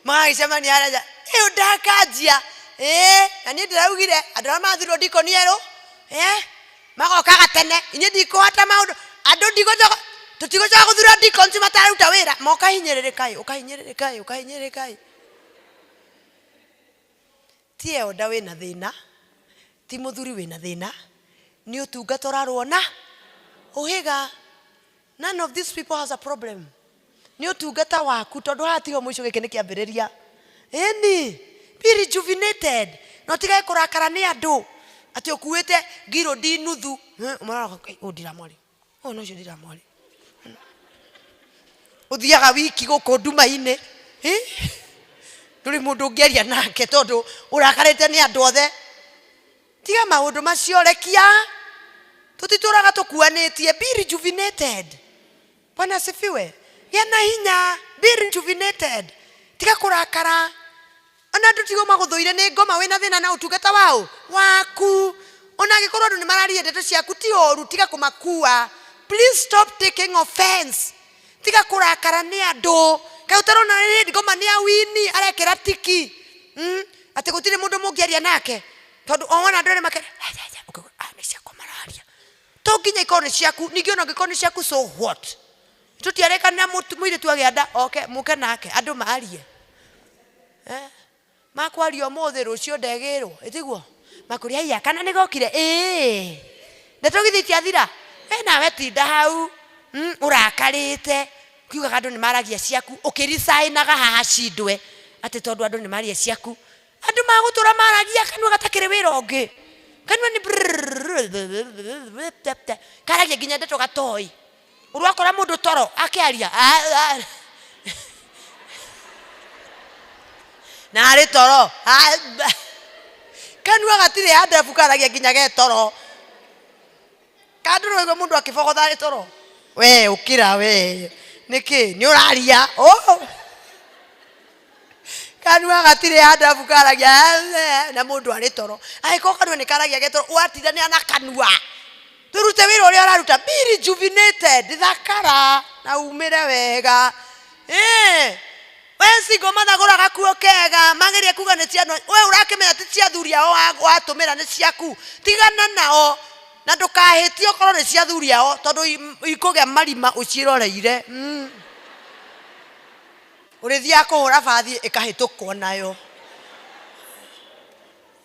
A: Magagĩcemania harĩa nja. Ĩyo ndakanjia. Ĩĩ, na niĩ ndĩraugire andũ arĩa mathurwo ndikoni erũ, magokaga tene. Inyuĩ ndikũhota maũndũ. Andũ ndigũcoka, tũtigũcoka gũthura deacons matararuta wĩra. Mokahinyĩrĩrĩka ĩ, ũkahinyĩrĩrĩka ĩ, ũkahinyĩrĩrĩka ĩ. Ti elder wĩna thĩna, ti mũthuri wĩna thĩna, nĩ ũtungata ũrarwo na ũhĩga. None of these people has a problem. Nĩ ũtungata waku, tondũ haha tiho mũico, gĩkĩ nĩ kĩambĩrĩria. Ĩni, be rejuvenated. Na ũtigage kũrakara nĩ andũ atĩ ũkuĩte ngirũndi nuthu. Ũmũroraga, Ngai, ũyũ ndiramwarĩ. Ũyũ no ũcio ndiramwarĩ. Ũthiaga wiki gũkũ nduma-inĩ. Ndũrĩ mũndũ ũngĩaria nake tondũ ũrakarĩte nĩ andũ othe. Tiga maũndũ macio, rekia. Tũtitũraga tũkuanĩtie. Be rejuvenated. Bwana asifiwe. Gĩa na hinya. Be rejuvenated. Tiga kũrakara. Ona andũ tigo magũthũire nĩ ngoma wĩna thĩna na ũtungata wao waku. Ona angĩkorwo andũ nĩ mararia ndeto ciaku ti ũru, tiga kũmakua. Please stop taking offense. Tiga kũrakara nĩ andũ. Kaĩ ũtarona rĩrĩ ngoma nĩ awini arekĩra tiki. Atĩ gũtirĩ mũndũ mũngĩaria nake. Tondũ o wona andũ erĩ makĩaria, ũkauga aya nĩ ciakwa mararia. To nginya ikorwo nĩ ciaku, ningĩ ona angĩkorwo nĩ ciaku so what? Tũtiarĩkanĩra mũirĩtu agĩa nda oke mũke nake andũ marie. Eh, makwaria ũmũthĩ rũciũ ndegĩrwo ĩtiguo makũria haiya kana nĩ gokire ĩĩ ndeto githĩ itiathira we nawe tinda hau ũrakarĩte ũkiugaga andũ nĩ maragia ciaku ũkĩricaĩnaga haha cindwe atĩ tondũ andũ nĩ maria ciaku andũ magũtũra maragia kanua gatakĩrĩ wĩra ũngĩ kanua nĩ karagia nginya ndeto gatoĩ Ũrakora mũndũ toro akĩaria "Ah, ah." na arĩ toro "Ah, ba." Kanua gatirĩ handabu karagia nginya ge toro. Kana ndũraigua mũndũ akĩbogotha arĩ toro? We ũkĩra we nĩkĩ nĩ ũraria? Oh. Kanua gatirĩ handabu karagia "Ah, na mũndũ arĩ toro. Angĩkorwo kanua nĩ karagia ge toro watindanĩra na kanua. Tũrute wĩra ũrĩa ũraruta be rejuvenated thakara na umĩre wega. Ĩĩ we single mother gũra gakuo kega mageria kuga nĩ cia we ũrakĩmenya ti cia athuri ao watũmĩra nĩ ciaku tigana nao na ndũkahĩtie okorwo nĩ cia athuri ao tondũ ikũgĩa marima ũciĩroreire. Ũrĩthiaga kũhũra bathi ĩkahĩtũkwo nayo.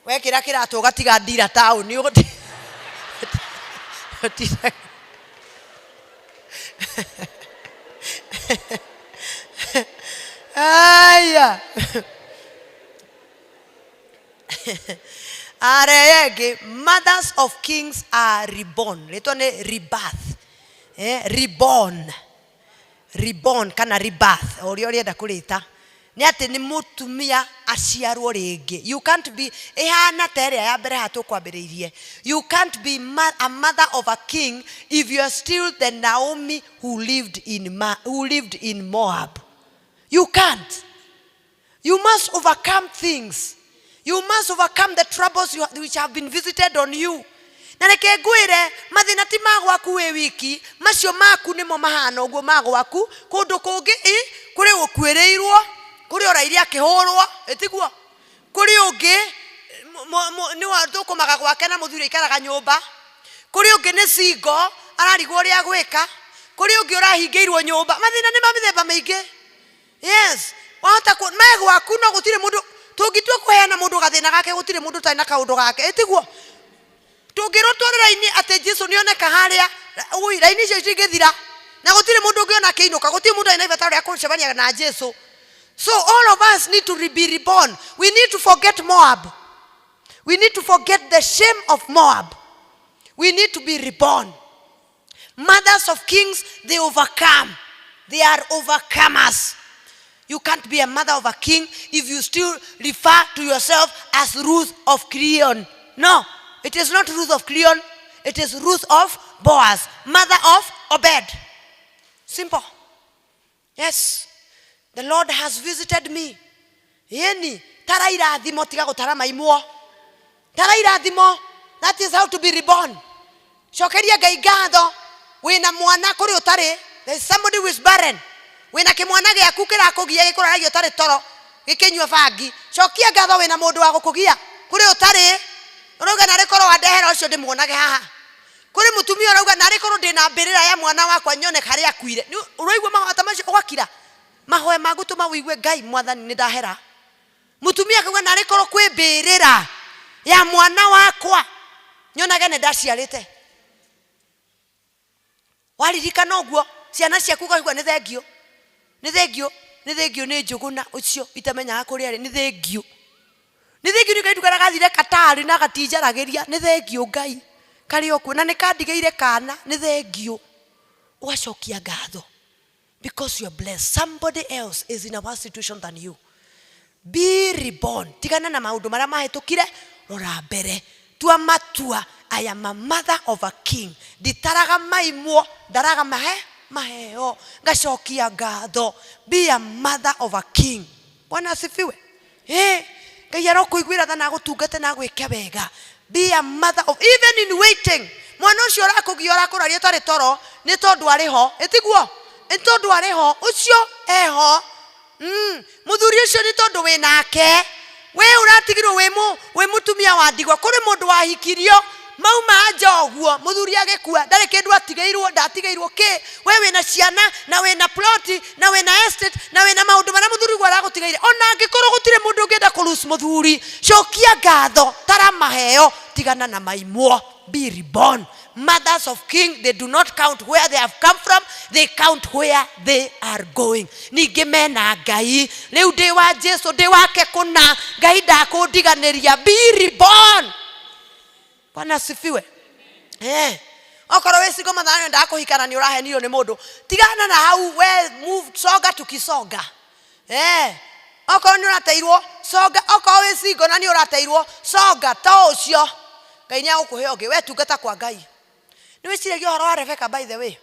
A: Wekĩra kĩratũ ũgatiga ndira taũni Aya. Arĩa ĩngĩ, mothers of kings are reborn. Rĩtwa nĩ rebirth. Eh, reborn. Reborn kana rebirth, o ũrĩa ũrĩenda kũrĩta, nĩ atĩ nĩ mũtumia aciarwo rĩngĩ. You can't be, ĩhana ta ĩrĩa ya mbere haha tũkwambĩrĩirie. You can't be a mother of a king if you are still the Naomi who lived in, who lived in Moab. You can't. You must overcome things. You must overcome the troubles which have been visited on you. Na reke ngwĩre mathĩna ti ma gwaku wĩ wiki, macio maku nĩmo mahana ũguo ma gwaku. Kũndũ kũngĩ ĩ, kũrĩ ũkuĩrĩirwo, kũrĩ ũraire akĩhũrwo, ĩtiguo? Kũrĩ ũngĩ nĩ thũkũmaga gwake na mũthuri aikaraga nyũmba. Kũrĩ ũngĩ nĩ single ararigwo ũrĩa agwĩka. Kũrĩ ũngĩ ũrahingĩirwo nyũmba. Mathĩna nĩ ma mĩthemba mĩingĩ. Yes, wahota ku me gwaku no gũtirĩ mũndũ tũngĩtua kũheana mũndũ gathĩna gake gũtirĩ mũndũ ũtarĩ na kaũndũ gake ĩtiguo tũngĩrwo tware raini atĩ Jesu nĩoneka harĩa ui raini icio itingĩthira na gũtirĩ mũndũ ũngĩona akĩinũka gũtirĩ mũndũ arĩ na ibata rĩa kũcemania na Jesu. So all of us need to be reborn. We need to forget Moab. We need to forget the shame of Moab. We need to be reborn. Mothers of kings, they overcome. They are overcomers. You can't be a mother of a king if you still refer to yourself as Ruth of Cleon. No, it is not Ruth of Cleon. It is Ruth of Boaz, mother of Obed. Simple. Yes, the Lord has visited me. Yeni, tara irathimo tiga gũtara maimwo. Tara irathimo. That is how to be reborn. Cokeria Ngai ngatho. Wĩna mwana kũrĩ ũtarĩ. There is somebody who is barren. Wĩna kĩmwana gĩaku kĩrakũgia gĩkũraragia ũtarĩ toro gĩkĩnyua bangi. Cokia ngatho wĩna mũndũ wa gũkũgia kũrĩ ũtarĩ. Ũrauga narĩ korwo wandehera ũcio ndĩmuonage haha. Kũrĩ mũtumia ũrauga narĩ korwo ndĩna mbĩrĩra ya mwana wakwa nyone harĩa akuire. Ũraigua mahoya ta macio ũgakira? Mahoya ma gũtũma ũigue Ngai mwathani nĩ ndahera. Mũtumia akauga narĩ korwo kwĩ mbĩrĩra ya mwana wakwa nyonage nĩ ndaciarĩte. Waririkana ũguo ciana ciaku ũkaigua nĩ thengiũ, nĩ thengiũ, nĩ thengiũ nĩ Njũgũna ũcio itamenyaga kũrĩa arĩ, nĩ thengiũ. Nĩ thengiũ nĩ kairĩtu karĩa gathire Qatar na gatinjaragĩria, nĩ thengiũ Ngai karĩ o kuo na nĩ kandigĩire kana, nĩ thengiũ. Ũgacokia ngatho because you are blessed. Somebody else is in a worse situation than you. Be reborn. Tigana na maũndũ marĩa mahĩtũkire, rora mbere. Tua matua, I am a mother of a king. Nditaraga maimwo, ndaraga mahe maheo. Ngacokia ngatho. Be a mother of a king. Bwana asifiwe. Eh, Ngai arokũiguĩra tha na agũtungate na agwĩke wega. Be a mother of, even in waiting. Mwana ũcio ũrakũgia ũrakũraria ũtarĩ toro nĩ tondũ arĩ ho. Ĩtiguo? Nĩ tondũ arĩ ho. Ũcio eho. Mũthuri ũcio nĩ tondũ wĩ nake. We ũratigirwo wĩ mũ, wĩ mũtumia wa ndigwa. Kũrĩ mũndũ wahikirio mauma nja ũguo, mũthuri agĩkua, ndarĩ kĩndũ atigĩirwo, ndatigĩirwo kĩ. We wĩna ciana na wĩna ploti na wĩna estate na wĩna maũndũ marĩa mũthuri guo aragũtigĩire. Ona angĩkorwo gũtirĩ mũndũ ũngĩenda kũ lose mũthuri, cokia ngatho, tara maheo, tigana na maimwo. Be reborn. Mothers of king, they do not count where they have come from, they count where they are going. Ningĩ mena Ngai. Rĩu ndĩ wa Jesu, ndĩ wake kũna. Ngai ndakũndiganĩria. Be reborn. Bwana asifiwe. Okorwo wĩ single mother na nĩwendaga kũhika na nĩ ũrahenirio nĩ mũndũ, tigana na hau, we move, songa tukisonga. Okorwo nĩ ũrateirwo, songa. Okorwo wĩ single na nĩ ũrateirwo, songa. To ũcio Ngai nĩ agũkũhe ũngĩ. We tungata kwa Ngai. Nĩ wĩciragia ũhoro wa Rebecca, by the way?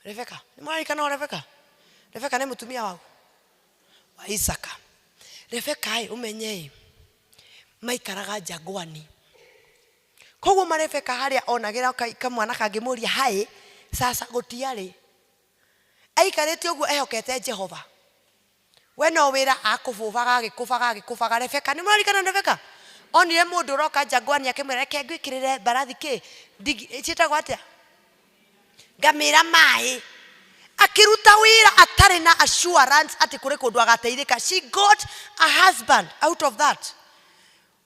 A: Rebecca, nĩ mũraririkana o Rebecca? Rebecca nĩ mũtumia waũ? Wa Isaka. Rebecca ĩ, ũmenye ĩ, maikaraga Jangwani. Koguo ma Rebecca harĩa onagĩra kamwana kangĩmũria hi, sasa gũtiarĩ. Aikarĩte ũguo ehokete Jehova. We no wĩra akũbũbaga, agĩkũbaga, agĩkũbaga. Rebecca, nĩ mũraririkana Rebecca? Onire mũndũ ũroka Jangwani akĩmwĩra, reke ngwĩkĩrĩre mbarathi kĩ, ndigi, ciĩtagwo atĩa? Ngamĩra maĩ. Akĩruta wĩra atarĩ na assurance atĩ kũrĩ kũndũ agateithĩka. She got a husband out of that.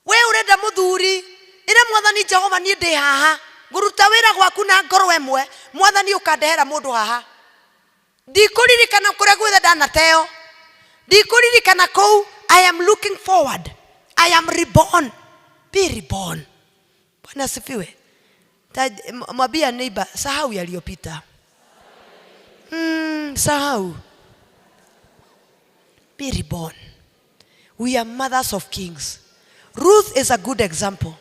A: We ũrenda mũthuri, ĩra Mwathani Jehova niĩ ndĩ haha, ngũruta wĩra gwaku na ngoro ĩmwe, Mwathani ũkandehera mũndũ haha. Ndikũririkana kũrĩa guothe ndanateo, ndikũririkana kũu. I am looking forward. I am reborn. Be reborn. Bwana asifiwe. Mwambia neighbor, sahau yaliyopita. Sahau. Be reborn. We are mothers of kings. Ruth is a good example.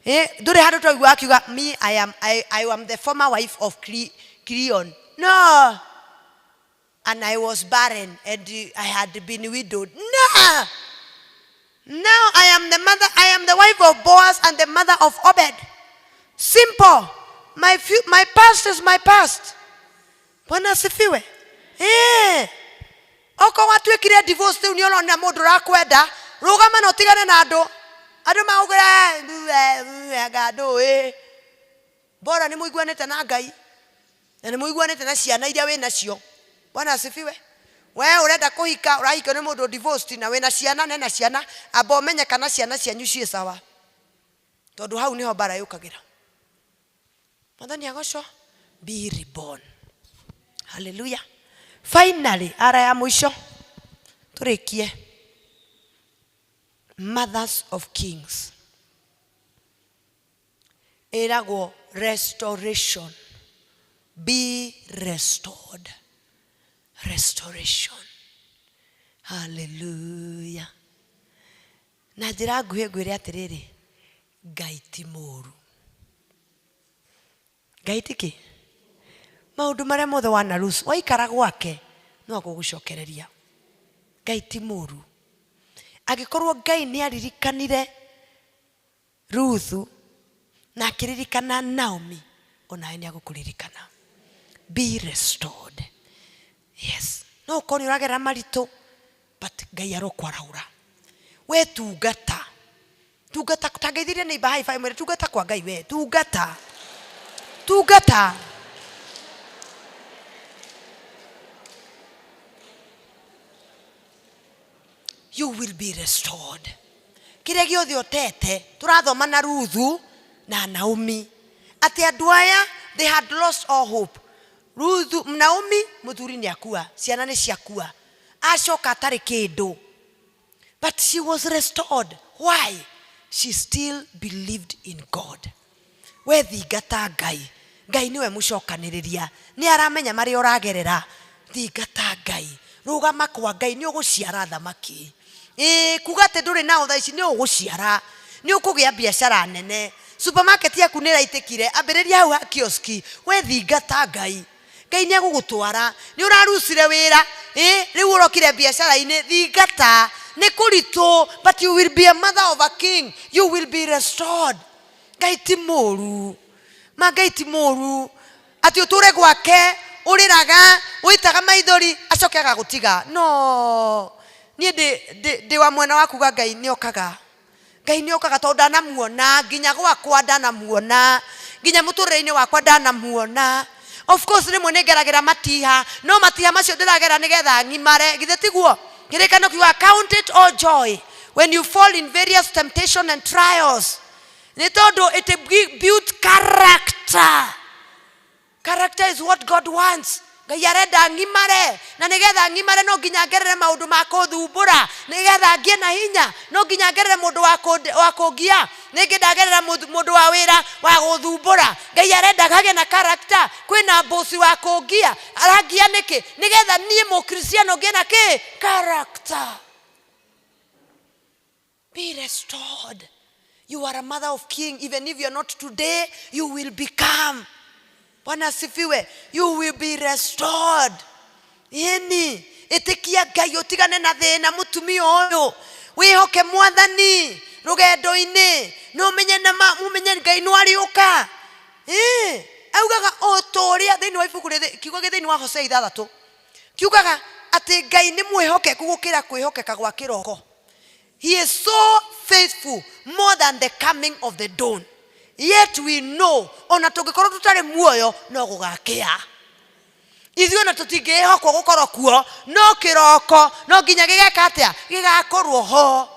A: Ndũrĩ handũ twaigua akiuga, me, I am the former wife of Cleon. No. And I was barren and I had been widowed. No. Now I am the mother, I am the wife of Boaz and the mother of Obed. Simple. My past is my past. Bwana asifiwe. Okorwo watuĩkire divorce rĩu nĩ ũrona mũndũ ũrakwenda, rũgama na ũtigane na andũ. Andũ maugire, anga ndũĩ. Bora nĩ mũiguanĩte na Ngai na nĩ mũiguanĩte na ciana iria wĩ nacio. Bwana asifiwe. We ũrenda kũhika, ũrahikio nĩ mũndũ divorced na wĩna ciana, nena ciana, amba ũmenye kana ciana cianyu ciĩ sawa. Tondũ hau nĩho mbara yũkagĩra. Mwathani agocwo. Be reborn. Hallelujah. Finally, ara ya mũico tũrĩkie. Mothers of Kings. Ĩragwo restoration. Be restored. Restoration. Hallelujah. Na njĩra nguhĩ ngwĩre atĩrĩrĩ, Ngai ti mũũru. Ngai ti kĩ? Maũndũ marĩa mothe wana lose, waikara gwake no agũgũcokereria. Ngai ti mũũru. Angĩkorwo Ngai nĩ aririkanire Ruthu na akĩririkana Naomi, onawe nĩ agũkũririkana. Be restored. Yes. No ũkorwo nĩ ũragerera maritũ, but Ngai arokwarahũra. We tungata. Tungata, tangeithirie neighbor high five, mwĩre tungata kwa Ngai we, tungata. Tungata. You will be restored. Kĩrĩa gĩothe ũtete, tũrathoma na Ruthu na Naomi. Atĩ andũ aya, they had lost all hope. Ruthu, Naomi, mũthuri nĩ akua, ciana nĩ ciakua. Acoka atarĩ kĩndũ. But she was restored. Why? She still believed in God. We thingata Ngai. Ngai nĩwe mũcokanĩrĩria. Nĩ aramenya marĩa ũragerera. Thingata Ngai. Rũgama kwa Ngai, nĩ ũgũciara thamaki. Ĩĩ, kuga atĩ ndũrĩ nao thaa ici, nĩ ũgũciara. Nĩ ũkũgĩa biacara nene. Supermarket yaku nĩ ĩraitĩkire, ambĩrĩria hau ha kioski. We thingata Ngai. Ngai nĩ egũgũtwara. Nĩ ũrarucire wĩra, ĩĩ, rĩu ũrokire biacara-inĩ, thingata. Nĩ kũritũ, but you will be a mother of a king. You will be restored. Ngai ti mũru. Ma Ngai ti mũru. Atĩ ũtũre gwake, ũrĩraga, ũitaga maithori, acoke agagũtiga. No. Niĩ ndĩ, ndĩ, ndĩ wa mwena wa kuga Ngai nĩ okaga. Ngai nĩ okaga tondũ ndanamuona, nginya gwakwa ndanamuona, nginya mũtũrĩre-inĩ wakwa ndanamuona. Of course rĩmwe nĩ ngeragĩra matiha, no matiha macio ndĩragera nĩgetha ng'imare, githĩ tiguo? Kĩrĩkanĩro kiugaga count it all joy when you fall in various temptation and trials. Nĩ tondũ it builds character. Character is what God wants. Ngai arenda ng'imare, na nĩgetha ng'imare no nginya ngerere maũndũ ma kũthumbũra, nĩgetha ngĩe na hinya no nginya ngerere mũndũ wa kũngia, nĩngĩ ndagerera mũndũ wa wĩra wa gũthumbũra. Ngai arenda ngagĩa na character. Kwĩna boss wa kũngia, arangia nĩkĩ? Nĩgetha niĩ Mũkristiano ngĩe na kĩ? Character. Be restored. You are a mother of king. Even if you are not today, you will become. Bwana asifiwe. You will be restored. Ĩni, ĩtĩkia Ngai ũtigane na thĩna mũtumia ũyũ. Wĩhoke mwathani rũgendo-inĩ. Na ũmenye na ma, ũmenye Ngai no arĩũka. Ĩĩ, augaga o ta ũrĩa thĩinĩ wa ibuku rĩrĩ, kiugo gĩ thĩinĩ wa Hosea 6, kiugaga atĩ Ngai nĩ mwĩhokeku gũkĩra kwĩhokeka gwa kĩroko. He is so faithful more than the coming of the dawn. Yet we know, ona tũngĩkorwo tũtarĩ muoyo no gũgakĩa. Ithuĩ ona tũtingĩĩhokwo gũkorwo kuo, no kĩroko no nginya gĩgeka atĩa? Gĩgakorwo ho.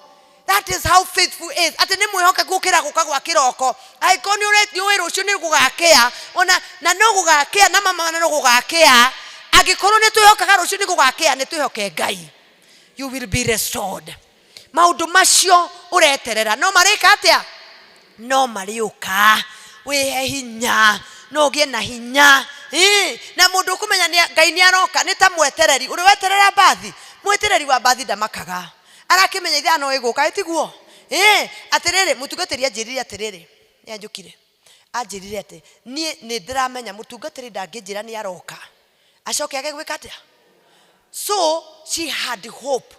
A: That is how faithful is. Atĩ nĩ mwĩhokeku gũkĩra gũka gwa kĩroko. Angĩkorwo nĩ ũĩ rũciũ nĩ gũgakĩa, ona na no gũgakĩa na mama no gũgakĩa. Angĩkorwo nĩ twĩhokaga rũciũ nĩ gũgakĩa, nĩ twĩhoke Ngai. You will be restored. Maũndũ macio ũreterera no marĩka atĩa? No marĩũka. Wĩhe hinya, no ũgĩe na hinya. Ĩĩ, na mũndũ ũkũmenya Ngai nĩ aroka nĩ ta mwetereri. Ũrĩ weterera mbathi? Mwetereri wa mbathi ndamakaga. Arakĩmenya ithaa no ĩgũka, ĩ tiguo? Ĩĩ, atĩrĩrĩ, mũtungatĩri anjĩrire atĩrĩrĩ, nĩ anjũkire. Anjĩrire atĩ, niĩ nĩ ndĩramenya mũtungatĩri ndangĩnjĩra nĩ aroka. Acoke age gwĩka atĩa? So she had hope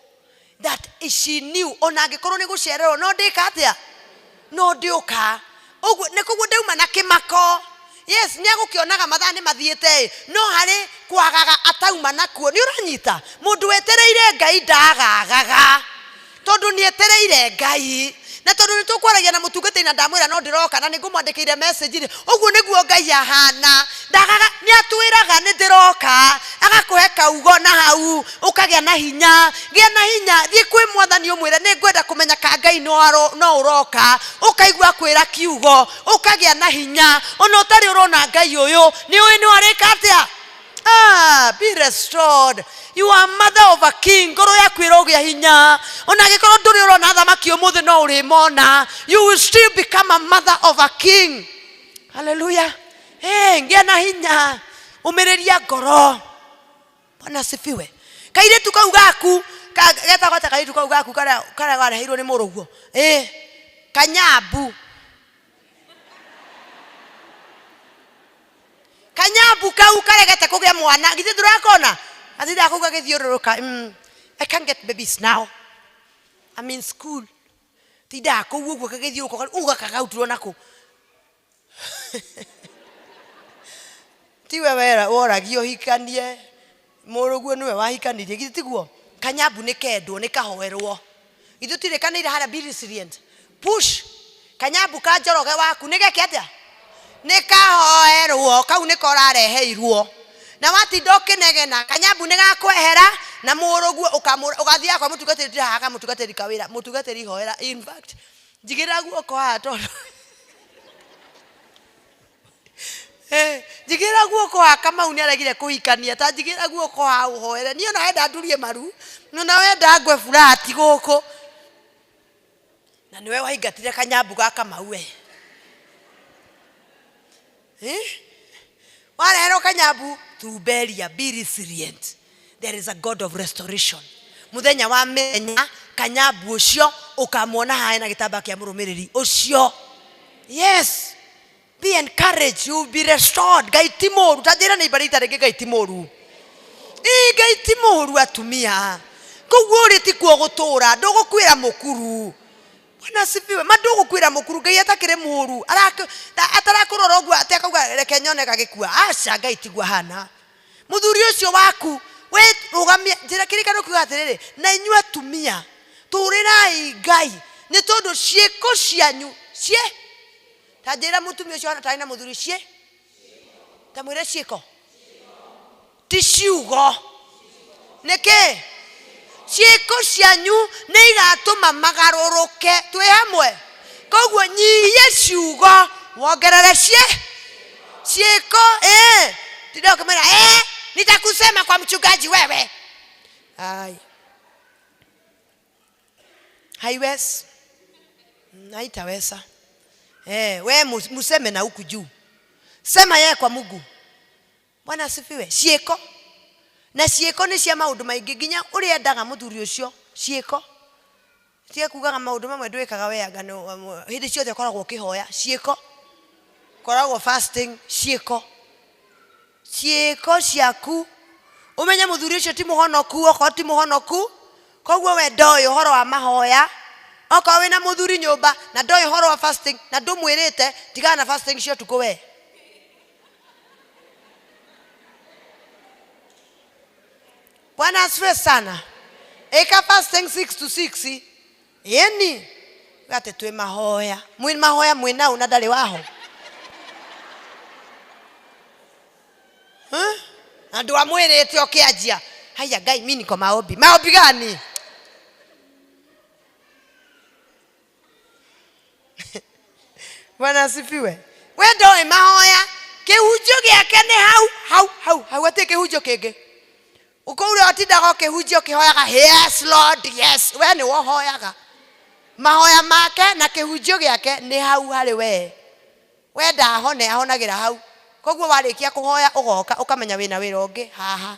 A: that she knew ona angĩkorwo nĩ gũcererwo no ndĩka atĩa? No ndĩũka. Ũguo nĩ koguo ndauma na kĩmako. Yes, nĩ agũkĩonaga mathaa nĩ mathiĩte ĩ, no harĩ kwagaga atauma nakuo. Nĩ ũranyita? Mũndũ wetereire Ngai ndagagaga. Tondũ nĩ etereire Ngai. Na tondũ nĩ tũkwaragia na mũtungatĩri na ndamwĩra no ndĩroka na nĩ ngũmwandĩkĩire message rĩ, ũguo nĩguo Ngai ahana. Ndagaga, nĩ atwĩraga nĩ ndĩroka, agakũhe kaugo na hau, ũkagĩa na hinya. Gĩa na hinya, thiĩ kwĩ mwathani ũmwĩre nĩ ngwenda kũmenya ka Ngai no ũroka, ũkaigua akwĩra kiugo, ũkagĩa na hinya. Ona ũtarĩ ũrona Ngai ũyũ, nĩ ũĩ no arĩka atĩa? Be restored. You are mother of a king. Ngoro yaku ĩrogĩa hinya. Ona angĩkorwo ndũrĩ ũrona athamaki ũmũthĩ no ũrĩmona. You will still become a mother of a king. Hallelujah. Hey, ngĩa na hinya. Ũmĩrĩria ngoro. Bwana asifiwe. Kairĩtu kau gaku, getagwo atĩa kairĩtu kau gaku karĩa wareheirwo nĩ mũrũguo? Kanyambu. Kanyambu kau karegete kũgĩa mwana, githĩ ndũrakona? Gatindaga kũu gagĩthiũrũrũka, I can't get babies now. I'm in school. Tindaga kũu ũguo gagĩthiũrũrũka, ũguo gaka gautirwo nakũ. Tiwe woragio ũhikanie, mũrũguo nĩwe wahikanirie, githĩ tiguo? Kanyambu nĩ kendwo, nĩ kahoerwo. Ithuĩ tũtirĩkanĩire harĩa be resilient. Push. Kanyambu ka Njoroge waku nĩ geke atĩa? Nĩ kahoerwo, kau nĩko ũrareheirwo. Na watinda ũkĩnegena, kanyambu nĩ gakwehera na mũrũguo ũgathiaga kwa mũtungatĩri, ndĩra haha kamũtungatĩri ka wĩra, mũtungatĩri hoera. In fact, njigĩrĩra guoko haha tondũ njigĩrĩra guoko haha Kamau nĩ aregire kũhikania, ta njigĩrĩra guoko haha ũhoere. Niĩ ona wenda ndurie maru, ona wenda ngwe burati gũkũ. Na nĩwe waingatire kanyambu ga Kamau we. Wareherwo kanyambu, tumberia, be resilient. There is a God of restoration. Mũthenya wa mĩthenya, kanyambu ũcio ũkamwona haha ena gĩtambaya kĩa mũrũmĩrĩri ũcio. Yes. Be encouraged, you will be restored. Ngai ti mũru. Ta njĩra nĩ ibarita rĩngĩ Ngai ti mũru. Ĩ, Ngai ti mũru atumia. Koguo ũrĩ tikuo gũtũra, ndũgũkuĩra mũkuru. Bwana asifiwe. Ma ndũgũkuĩra mũkuru, Ngai atakĩrĩ mũũru. Atarakũrora ũguo atĩ akauga reke nyone gagĩkua. Aca, Ngai tiguo ahana. Mũthuri ũcio waku, we rũgamia, njĩra kĩrĩkanĩro kiugaga atĩrĩrĩ, na inyuĩ atumia, tũrĩrai Ngai, nĩ tondũ ciĩko cianyu, ciĩ, ta njĩra mũtumia ũcio ahana tarĩ na mũthuri, ciĩ, ta mwĩre ciĩko. Ti ciugo. Nĩkĩ? Ciĩko cianyu nĩ igatũma magarũrũke. Twĩ hamwe? Koguo nyihia ciugo wongerere ciĩ ciĩko. Ĩĩ, tinda ũkĩmwĩra ĩĩ, nitakusema kwa mchungaji wewe. Ai, haiwezi, haitaweza. We museme na huku juu, sema yeye kwa Mungu. Bwana asifiwe. Ciĩko na ciĩko nĩ cia maũndũ maingĩ, nginya ũrĩa endaga mũthuri ũcio ciĩko. Tiga kugaga maũndũ mamwe ndwĩkaga we anga hĩndĩ ciothe ũkoragwo ũkĩhoya ciĩko, ũkoragwo fasting ciĩko, ciĩko ciaku. Ũmenye mũthuri ũcio ti mũhonoku, okorwo ti mũhonoku, koguo we ndoĩ ũhoro wa mahoya. Okorwo wĩna mũthuri nyũmba na ndoĩ ũhoro wa fasting na ndũmwĩrĩte, tigana na fasting cia ũtukũ we. Bwana asifiwe sana. Ĩka fasting 6 to 6. Ĩni. Gate twĩ mahoya. Mwĩ mahoya mwĩ nau na ndarĩ waho. Huh? Na ndwamwĩrĩte ũkĩanjia. Haya Ngai, mimi niko maombi. Maombi gani? Bwana asifiwe. We ndoĩ mahoya, kĩhunjio gĩake nĩ hau hau hau hau, hatirĩ kĩhunjio kĩngĩ. Ũkũu ũrĩa ũtindaga ũkĩhunjia ũkĩhoyaga yes Lord yes, we nĩwe ũhoyaga. Mahoya make na kĩhunjio gĩake nĩ hau harĩ we. Wenda ahone ahonagĩra hau. Koguo warĩkia kũhoya ũgoka ũkamenya wĩna wĩra ũngĩ haha.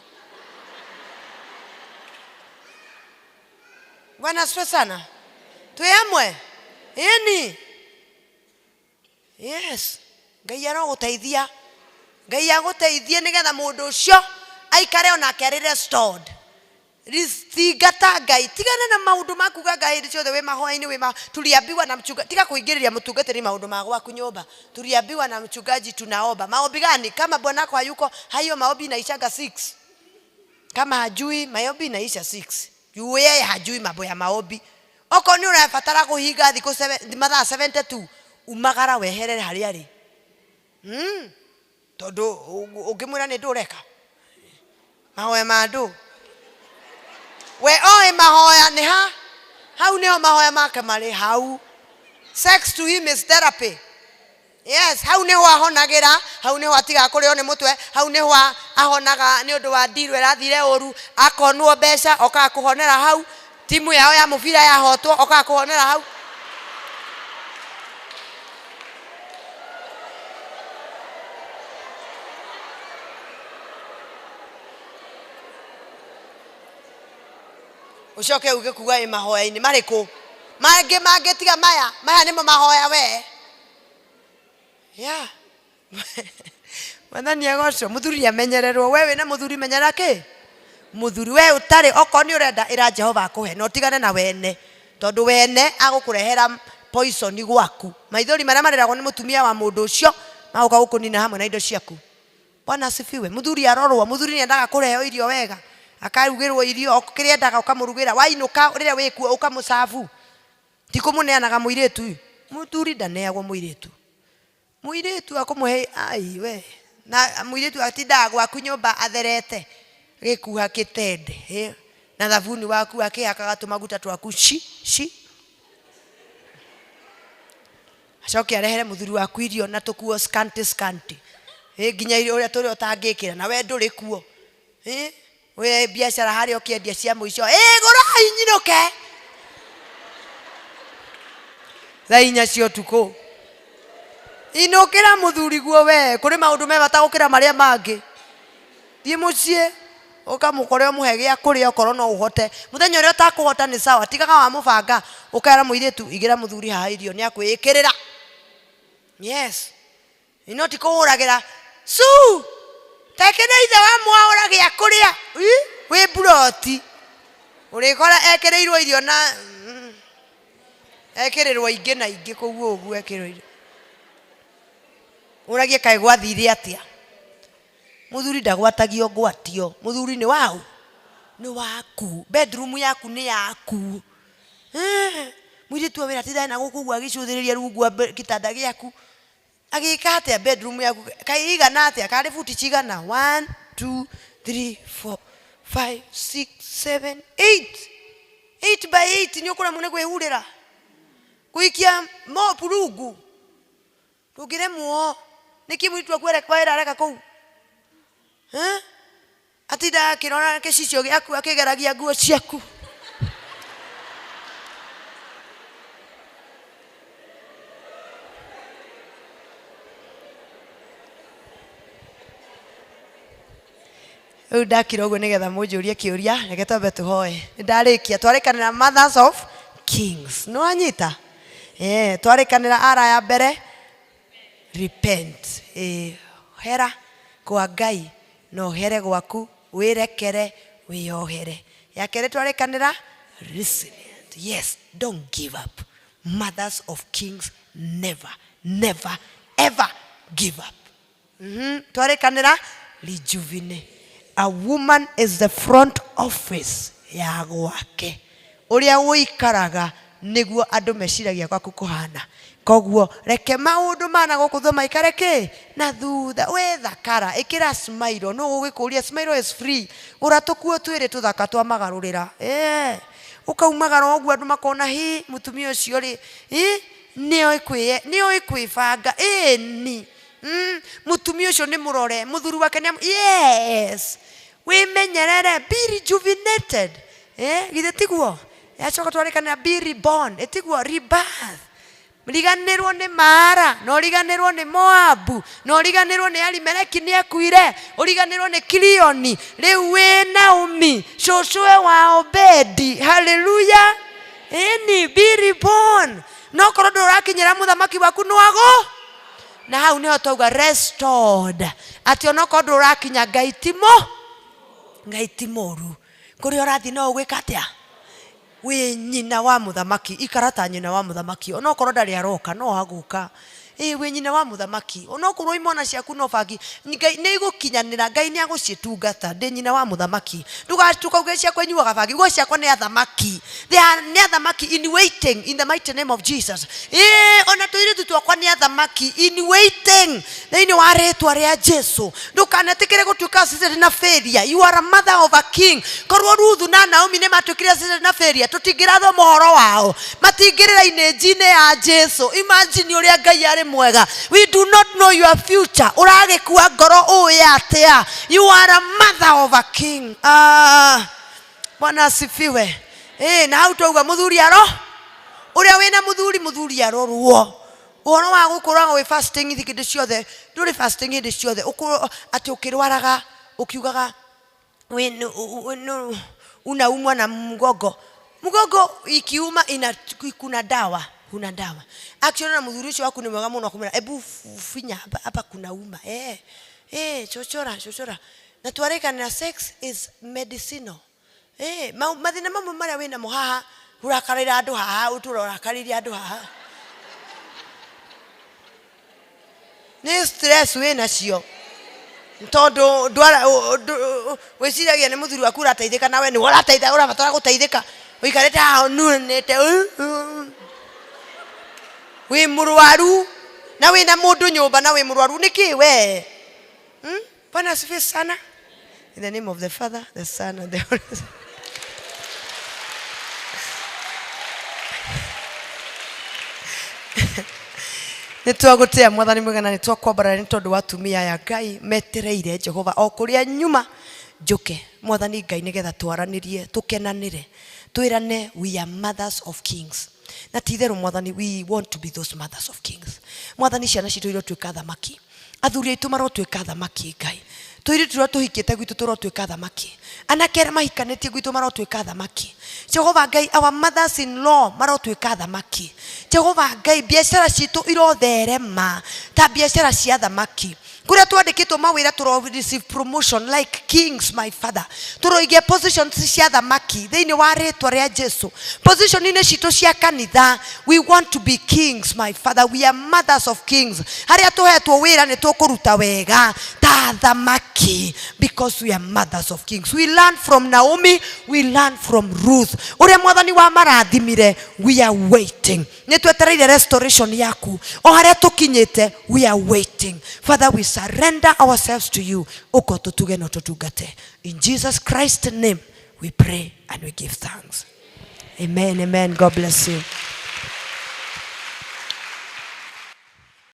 A: Bwana asifiwe sana. Twĩ hamwe? Ĩni. Yes. Ngai arogũteithia. Ngai agũteithie nĩgetha mũndũ ũcio aikare onake arĩ restored. Thingata Ngai. Tigana na maũndũ ma kuga Ngai hĩndĩ ciothe wĩ mahoya-inĩ wĩ ma tuliambiwa na mchungaji. Tiga kũingĩrĩria mũtungatĩri maũndũ ma gwaku nyũmba. Tuliambiwa na mchungaji tunaomba. Maombi gani? Kama bwanako hayuko, hayo maombi inaishanga 6. Kama hajui, maombi inaisha 6. Juu yeye hajui mambo ya maombi. Okorwo nĩ ũrabatara kũhinga thikũ mathaa 72, umagara weherere harĩa arĩ. Tondũ ũngĩmwĩra nĩ ndũ ũreka? Mahoya ma ndũ? We oĩ mahoya nĩ ha? Hau nĩho mahoya make marĩ, hau. Sex to him is therapy. Yes, hau nĩho ahonagĩra, hau nĩho atigaga kũrĩo nĩ mũtwe, hau nĩho ahonaga nĩ ũndũ wa deal ĩrathire ũru, akonwo mbeca, okaga kũhonera hau, timu yao ya mũbira yahotwo, okaga kũhonera hau. Ũcoke uge kuga ĩ mahoya-inĩ marĩkũ? Mangĩ mangĩ tiga maya, maya nĩmo mahoya we. Yeah. Mwathani agocwo. Mũthuri amenyererwo. We wĩna mũthuri menyerera kĩ? Mũthuri. We ũtarĩ, okorwo nĩ ũrenda ĩra Jehova akũhe, na ũtigane na wene. Tondũ wene agũkũrehera poison gwaku. Maithori marĩa marĩragwo nĩ mũtumia wa mũndũ ũcio, magũka gũkũnina hamwe na indo ciaku. Bwana asifiwe. Mũthuri arorwo, mũthuri nĩ endaga kũreheo irio wega. Akarugĩrwo irio, kĩrĩa endaga ũkamũrugĩra. Wainũka rĩrĩa wĩkuo ũkamũcabu. Ti kũmũneanaga mũirĩtu. Mũthuri ndaneagwo mũirĩtu. Mũirĩtu akũmũhe, ai we. Na mũirĩtu atindaga gwaku nyũmba atherete, gĩkuha kĩtende, ĩ, na thabuni waku akĩhakaga tũmaguta twaku ci, ci. Acoke arehere mũthuri waku irio na tũkuo scanty scanty. Ĩ, nginya irio ũrĩa tũrĩa ũtangĩkĩra, na we ndũrĩ kuo. Ĩ, we biacara harĩa ũkĩendia cia mũico, ĩ, gũrai nyinũke. Thaa inya cia ũtukũ. Inũkĩra mũthuri guo we, kũrĩ maũndũ me bata gũkĩra marĩa mangĩ. Thiĩ mũciĩ, ũkamũkore ũmũhe gĩa kũrĩa okorwo no ũhote. Mũthenya ũrĩa ũtakũhota nĩ sawa, tigaga wamũbanga, ũkera mũirĩtu igĩra mũthuri haha irio nĩ akwĩĩkĩrĩra. Yes. No ti kũhũragĩra su take nĩ ithe wa mwaũra gĩa kũrĩa. Ĩ, wĩ mburoti. Ũrĩkora ekĩrĩirwo irio na ekĩrĩrwo ingĩ na ingĩ kũu ũguo ekĩrĩrwo irio. Ũragie kaĩ gwathire atĩa? Mũthuri ndagwatagio ngwatio. Mũthuri nĩ waũ? Nĩ waku. Bedroom yaku nĩ yaku. Eh, mũirĩtu wa wĩra atindaga na gũkũ ũguo agĩcũthĩrĩria rungu rwa gĩtanda gĩaku. Agĩka atĩa bedroom yaku? Kaĩ ĩigana atĩa? Karĩ buti cigana? 1, 2, 3, 4, 5, 6, 7, 8. 8 by 8 nĩ ũkũremwo nĩ kwĩhurĩra. Gũikia mop rungu. Ndũngĩremwo. Nĩkĩ mũirĩtu waku areka wĩra areka kũu? Eh? Atindaga akĩrora gĩcicio gĩaku akĩgeragia nguo ciaku. Rĩu ndakira ũguo nĩgetha mũnjũrie kĩũria, reke twambe tũhoe. Nĩ ndarĩkia, twarĩkanĩra Mothers of Kings. Nĩ wanyita? Eh, twarĩkanĩra ara ya mbere, repent. Eh, hera kwa Ngai na ũhere gwaku, wĩrekere, wĩyohere. Ya kerĩ twarĩkanĩra resilient. Yes, don't give up. Mothers of Kings never, never, ever give up. Twarĩkanĩra rejuvenate. A woman is the front office ya gwake. Ũrĩa ũikaraga nĩguo andũ meciragia gwaku kũhana. Koguo reke maũndũ ma na gũkũ thutha maikare kĩ? Na thutha. We thakara, ĩkĩra smile. Nũ ũgũgĩkũria smile is free. Gũra tũkuo twĩrĩ tũthaka twa magarũrĩra. Ĩĩ. Ũkaumagara ũguo andũ makona hĩ mũtumia ũcio rĩ, ĩ nĩoĩ kwĩ nĩoĩ kwĩbanga. Ĩni. Mũtumia ũcio nĩ mũrore, mũthuri wake nĩ yes. Wĩmenyerere, be rejuvenated. Eh, githĩ tiguo? Yacoka twarĩkanĩra be reborn, ĩtiguo rebirth. Riganĩrwo nĩ Mara, na ũriganĩrwo nĩ Moabu, na ũriganĩrwo nĩ Elimeleki nĩ akuire, ũriganĩrwo nĩ Kilioni. Rĩu wĩ Naomi, cũcũwe wa Obedi. Haleluya. Ĩni, be reborn. No korwo ndũrakinyĩra mũthamaki waku nĩwago na hau nĩho twauga restored, atĩ onokorwo ndũrakinya Ngai ti mũ Ngai ti mũru. Kũrĩa ũrathiĩ no ũgwĩka atĩa? Wĩ nyina wa mũthamaki, ikara ta nyina wa mũthamaki, onokorwo ndarĩ aroka no agũka. Ĩĩ wĩ nyina wa mũthamaki, onokorwo imwana ciaku no bangi, Ngai nĩ igũkinyanĩra, Ngai nĩ agũcitungata. Ndĩ nyina wa mũthamaki, ndũgatuke ciakwa inyuaga bangi, uge ciakwa nĩ athamaki. They are nĩ athamaki in waiting in the mighty name of Jesus. Ĩĩ ona tũirĩtu twakwa nĩ athamaki in waiting thĩinĩ wa rĩtwa rĩa Jesu. Ndũkanetĩkĩre gũtuĩka assisted na failure. You are a mother of a king. Korwo Ruthu na Naomi nĩ matuĩkire assisted na failure, tũtingĩrathoma ũhoro wao. Matingĩrĩra inĩnji-inĩ ya Jesu. Imagine ũrĩa Ngai arĩ mwega. We do not know your future. Ũragĩkua ngoro ũĩ atĩa? You are a mother of a king. Ah. Bwana asifiwe. Eh, na hau twauga mũthuri aro ũrĩa wĩna mũthuri mũthuri arorwo ũhoro wa gũkoragwo wĩ fasting hĩndĩ ciothe ndũrĩ fasting hĩndĩ ciothe ũkorwo atĩ ũkĩrwaraga ũkiugaga unaumwa na mgongo mgongo ikiuma ina kuna dawa kuna dawa actually na mũthuri ũcio waku nĩ mwega mũno akumwĩra ebu finya hapa hapa kunauma eh eh chochora chochora na twarĩkanĩra sex is medicinal eh mathĩna mamwe marĩa wĩnamo haha ũrakarĩra andũ haha ũtũra ũrakarĩria andũ haha nĩ stress wĩnacio tondũ ndwara wĩciragia nĩ mũthuri waku ũrateithĩka nawe nĩwe ũrateitha ũrabatara gũteithĩka ũikarĩte haha ũnunĩte wĩ mũrwaru na wĩna mũndũ nyũmba na wĩ mũrwaru nĩkĩ we? Bwana asifiwe sana. In the name of the Father, the Son, and the Holy Spirit. Nĩ twagũtĩa Mwathani mwega na nĩ twakwambarara nĩ tondũ wa atumia aya Ngai metereire Jehova o kũrĩa nyuma njũke Mwathani Ngai nĩgetha twaranĩrie tũkenanĩre twĩrane we are mothers of kings na ti itherũ Mwathani we want to be those mothers of kings. Mwathani ciana citũ irotuĩka athamaki. Athuri aitũ marotuĩka athamaki Ngai. Tũirĩtu tũrĩa tũhikĩte gwitũ tũrotuĩka athamaki. Anake arĩa mahikanĩtie gwitũ marotuĩka athamaki. Jehova Ngai, our mothers in law marotuĩka athamaki. Jehova Ngai, biacara citũ irotherema ta biacara cia thamaki. Kũrĩa twandĩkĩtwo mawĩra tũro receive promotion like kings, my Father. Tũroigia positions cia thamaki thĩinĩ wa rĩtwa rĩa Jesu. Position-inĩ citũ cia kanitha, we want to be kings, my Father. We are mothers of kings. Harĩa tũhetwo wĩra nĩ tũkũruta wega ta thamaki, because we are mothers of kings. We learn from Naomi, we learn from Ruth. Ũrĩa Mwathani wa marathimire, we are waiting. Nĩ twetereire restoration yaku o harĩa tũkinyĩte. We are waiting, Father. We surrender ourselves to you. Ũka ũtũtuge na ũtũtungate. In Jesus Christ name we pray and we give thanks. Amen, amen. God bless you.